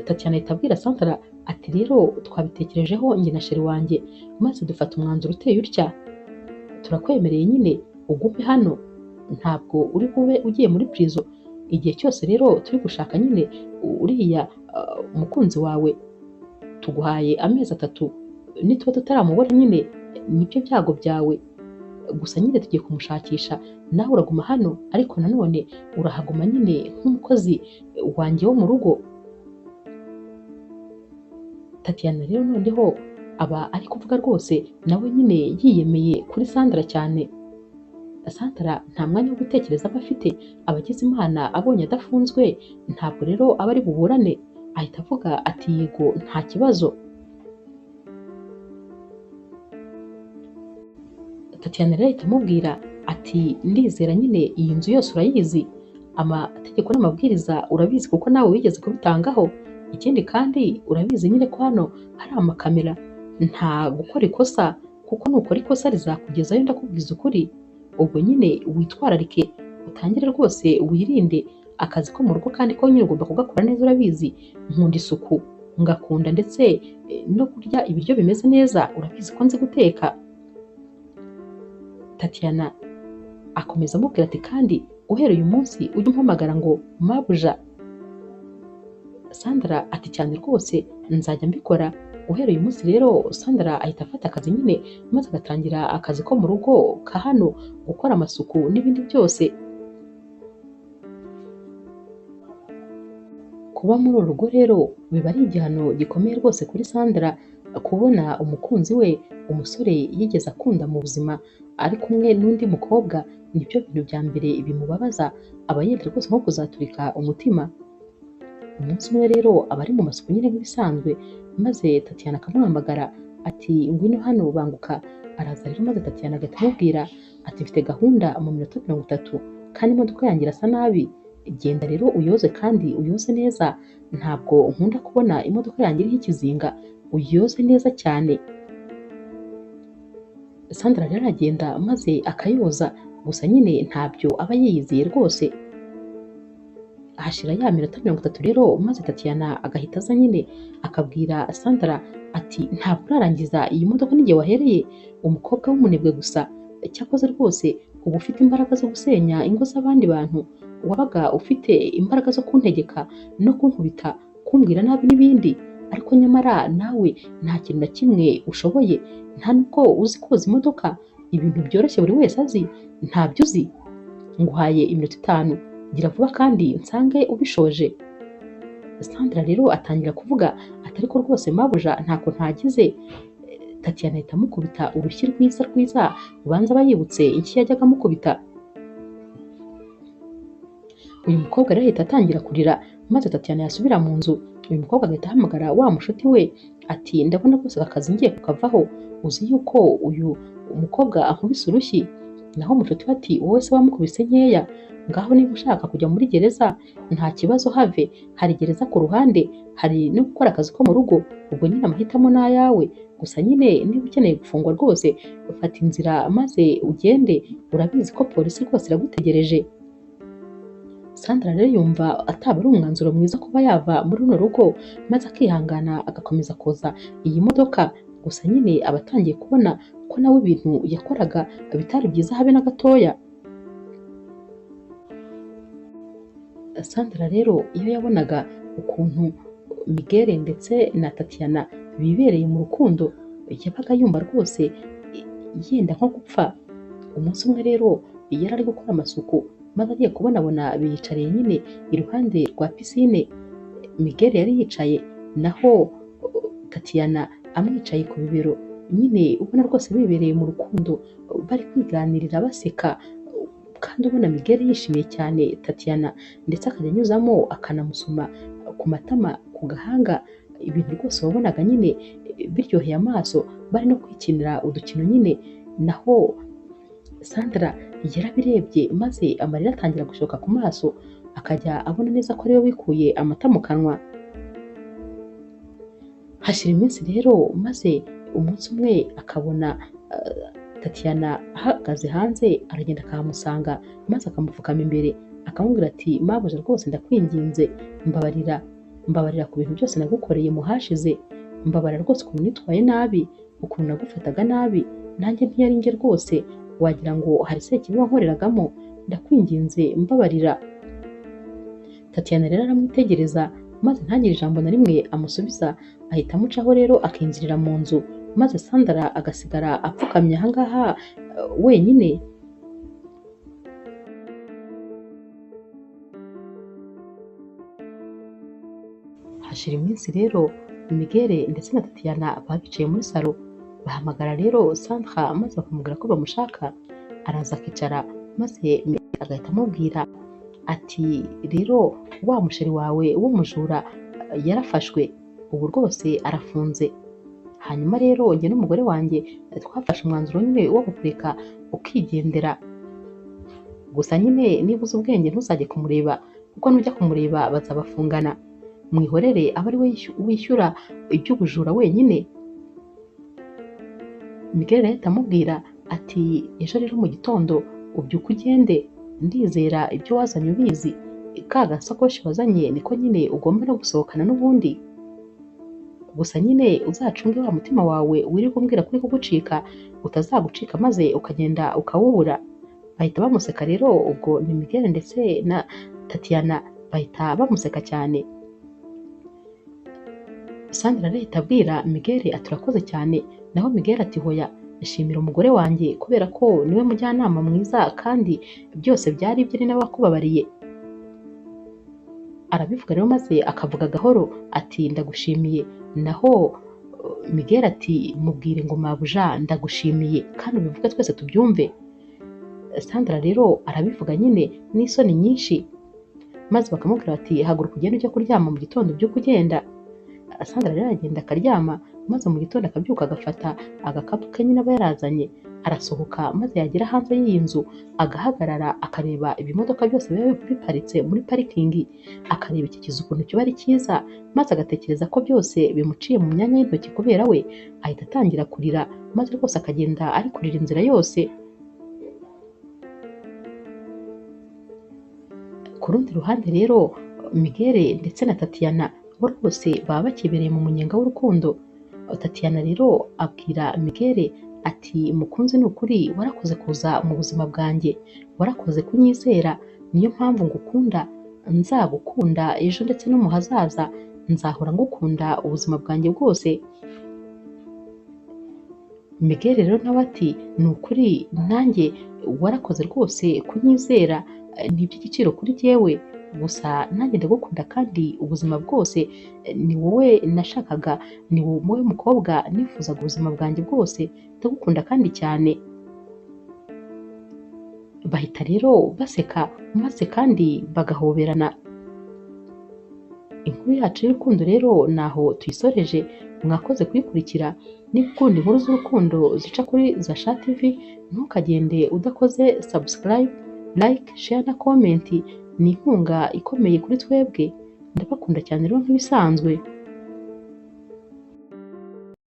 Tatiana ahita abwira Sandra ati rero twabitekerejeho njye na sheri wanjye, maze dufata umwanzuro uteye utya, turakwemereye nyine ugume hano, ntabwo uri bube ugiye muri prison igihe cyose rero turi gushaka nyine uriya umukunzi wawe, tuguhaye amezi 3, nituba tutaramubona nyine nibyo byago byawe, gusa nyine tugiye kumushakisha, nawe uraguma hano ariko nanone urahaguma nyine nk'umukozi wanjye wo mu rugo. Tatiana rero noneho aba ari kuvuga rwose nawe nyine yiyemeye kuri Sandra cyane. Sandra nta mwanya wo gutekereza aba afite, abagize Imana abonye adafunzwe ntabwo rero aba ari buburane, ahita avuga ati yego nta kibazo. Tatiana rero ahita amubwira ati ndizera nyine iyi nzu yose urayizi, amategeko n'amabwiriza urabizi kuko nawe wigeze kubitangaho. Ikindi kandi urabizi nyine ko hano hari amakamera, nta gukora ikosa kuko nukora ikosa rizakugezayo, ndakubwiza ukuri. Ubwo nyine witwararike, utangire rwose wirinde akazi ko mu rugo, kandi ko nyine ugomba kugakora neza. Urabizi nkunda isuku, ngakunda ndetse no kurya ibiryo bimeze neza, urabizi ko nzi guteka. Tatiana akomeza amubwira ati kandi guhera uyu munsi ujye umpamagara ngo mabuja. Sandra ati cyane rwose nzajya mbikora. Guhera uyu munsi rero Sandra ahita afata akazi nyine, maze agatangira akazi ko mu rugo ka hano, gukora amasuku n'ibindi byose. Kuba muri uru rugo rero biba ari igihano gikomeye rwose kuri Sandra, kubona umukunzi we, umusore yigeze akunda mu buzima, ari kumwe n'undi mukobwa, nibyo bintu bya mbere bimubabaza, aba yenda rwose nko kuzaturika umutima. Umunsi umwe rero aba ari mu masuku nyine nk'ibisanzwe, maze Tatiana akamuhamagara ati ngwino hano banguka. Araza rero maze Tatiana agahita amubwira ati mfite gahunda mu minota 30 kandi imodoka yanjye irasa nabi, genda rero uyoze kandi uyoze neza, ntabwo nkunda kubona imodoka yanjye iriho ikizinga, uyoze neza cyane. Sandra rero aragenda maze akayoza, gusa nyine ntabyo aba yiyizeye rwose. Hashira ya minota 30 rero, maze Tatiana agahita aza nyine akabwira Sandra ati ntabwo urarangiza iyi modoka n'igihe wahereye, umukobwa w'umunebwe gusa, cyakoze rwose uba ufite imbaraga zo gusenya ingo z'abandi bantu, wabaga ufite imbaraga zo kuntegeka no kunkubita, kumbwira nabi n'ibindi, ariko nyamara nawe nta kintu na kimwe ushoboye, nta nubwo uzi koza imodoka, ibintu byoroshye buri wese azi, ntabyo uzi. Nguhaye iminota 5, gira vuba kandi nsange ubishoje. Sandra rero atangira kuvuga ati ariko rwose mabuja ntako ntagize. Tatiana ahita amukubita urushyi rwiza rwiza, ubanza aba yibutse iki yajyaga amukubita. Uyu mukobwa rero ahita atangira kurira, maze Tatiana yasubira mu nzu, uyu mukobwa agahita ahamagara wa mushuti we ati ndabona rwose aka kazi ngiye kukavaho, uzi yuko uyu umukobwa ankubise urushyi. Naho mushuti we ati wowe se wamukubise nkeya, ngaho niba ushaka kujya muri gereza nta kibazo, have hari gereza ku ruhande, hari no gukora akazi ko mu rugo, ubwo nyine amahitamo ni ayawe, gusa nyine niba ukeneye gufungwa rwose fata inzira maze ugende, urabizi ko polisi rwose iragutegereje. Sandra rero yumva ataba ari umwanzuro mwiza kuba yava muri runo rugo, maze akihangana agakomeza koza iyi modoka, gusa nyine aba atangiye kubona ko nawe ibintu yakoraga bitari byiza habe na gatoya. Sandra rero iyo yabonaga ukuntu Miguel ndetse na Tatiana bibereye mu rukundo, yabaga yumva rwose yenda nko gupfa. Umunsi umwe rero yari ari gukora amasuku, maze agiye kubonabona biyicariye nyine iruhande rwa pisine. Miguel yari yicaye, naho Tatiana amwicaye ku bibero, nyine ubona rwose bibereye mu rukundo, bari kwiganirira baseka, kandi ubona Miguel yishimiye cyane Tatiana, ndetse akajya anyuzamo akanamusoma ku matama, ku gahanga, ibintu rwose wabonaga nyine biryoheye amaso, bari no kwikinira udukino nyine. Naho Sandra yarabirebye maze amarira atangira gushoka ku maso, akajya abona neza ko ariwe wikuye amata mu kanwa. Hashira iminsi rero, maze umunsi umwe akabona Tatiana ahagaze hanze, aragenda akahamusanga maze akamupfukama imbere, akamubwira ati mabuja rwose ndakwinginze, mbabarira, mbabarira ku bintu byose nagukoreye mu hashize, mbabarira rwose ukuntu nitwaye nabi, ukuntu nagufataga nabi, nanjye ntiyari njye rwose, wagira ngo hari sekibi wankoreragamo, ndakwinginze mbabarira. Tatiana rero aramwitegereza maze ntagire ijambo na rimwe amusubiza, ahita amucaho rero akinjirira mu nzu, maze Sandra agasigara apfukamye ahangaha wenyine. Hashira iminsi rero Miguel ndetse na Tatiana baba bicaye muri salo, bahamagara rero Sandra maze bakamubwira ko bamushaka, araza akicara maze Miguel agahita amubwira ati rero wa musheri wawe w'umujura yarafashwe, ubu rwose arafunze, hanyuma rero njye n'umugore wanjye twafashe umwanzuro nyine wo kukureka ukigendera, gusa nyine niba uzi ubwenge ntuzajye kumureba, kuko nujya kumureba bazabafungana. Mwihorere abe ari we wishyura iby'ubujura wenyine. Miguel ahita amubwira ati ejo rero mu gitondo ubyuke ugende, ndizera ibyo wazanye ubizi, ka gasakoshi wazanye niko nyine ugomba no gusohokana n'ubundi. Gusa nyine uzacunge wa mutima wawe wirirwa umbwira kuri kugucika, utazagucika maze ukagenda ukawubura. Bahita bamuseka rero, ubwo ni Miguel ndetse na Tatiana bahita bamuseka cyane. Sandra rero ahita abwira Miguel ati urakoze cyane, naho Miguel ati hoya, shimira umugore wanjye kubera ko niwe mujyanama mwiza kandi byose byari ibye, ni nawe wakubabariye. Arabivuga rero maze akavuga gahoro ati ndagushimiye, naho Miguel ati mubwire ngo mabuja ndagushimiye kandi ubivuge twese tubyumve. Sandra rero arabivuga nyine n'isoni nyinshi, maze bakamubwira bati haguruka ugende ujya kuryama mu gitondo ubyuke ugenda. Sandra rero aragenda akaryama, maze mu gitondo akabyuka agafata agakapu ke nyine aba yarazanye, arasohoka maze yagera hanze y'iyi nzu agahagarara akareba ibimodoka byose biba biparitse muri parikingi, akareba iki kizu ukuntu kiba ari cyiza, maze agatekereza ko byose bimuciye mu myanya y'intoki kubera we, ahita atangira kurira maze rwose akagenda ari kurira inzira yose. Ku rundi ruhande rero Miguel ndetse na Tatiana bo rwose baba bakibereye mu munyenga w'urukundo. Tatiana rero abwira Miguel ati mukunzi ni ukuri warakoze kuza mu buzima bwanjye, warakoze kunyizera, niyo mpamvu ngukunda, nzagukunda ejo ndetse no mu hazaza, nzahora ngukunda ubuzima bwanjye bwose. Miguel rero nawe ati ni ukuri nanjye warakoze rwose kunyizera, ni iby'igiciro kuri jyewe, gusa nanjye ndagukunda kandi ubuzima bwose ni wowe nashakaga, ni wowe mukobwa nifuzaga ubuzima bwanjye bwose, ndagukunda kandi cyane. Bahita rero baseka maze kandi bagahoberana. Inkuru yacu y'urukundo rero naho tuyisoreje, mwakoze kuyikurikira. Niba ukunda inkuru z'urukundo zica kuri Zasha TV, ntukagende udakoze subscribe, like, share na comment, ni inkunga ikomeye kuri twebwe. Ndabakunda cyane rero nk'ibisanzwe.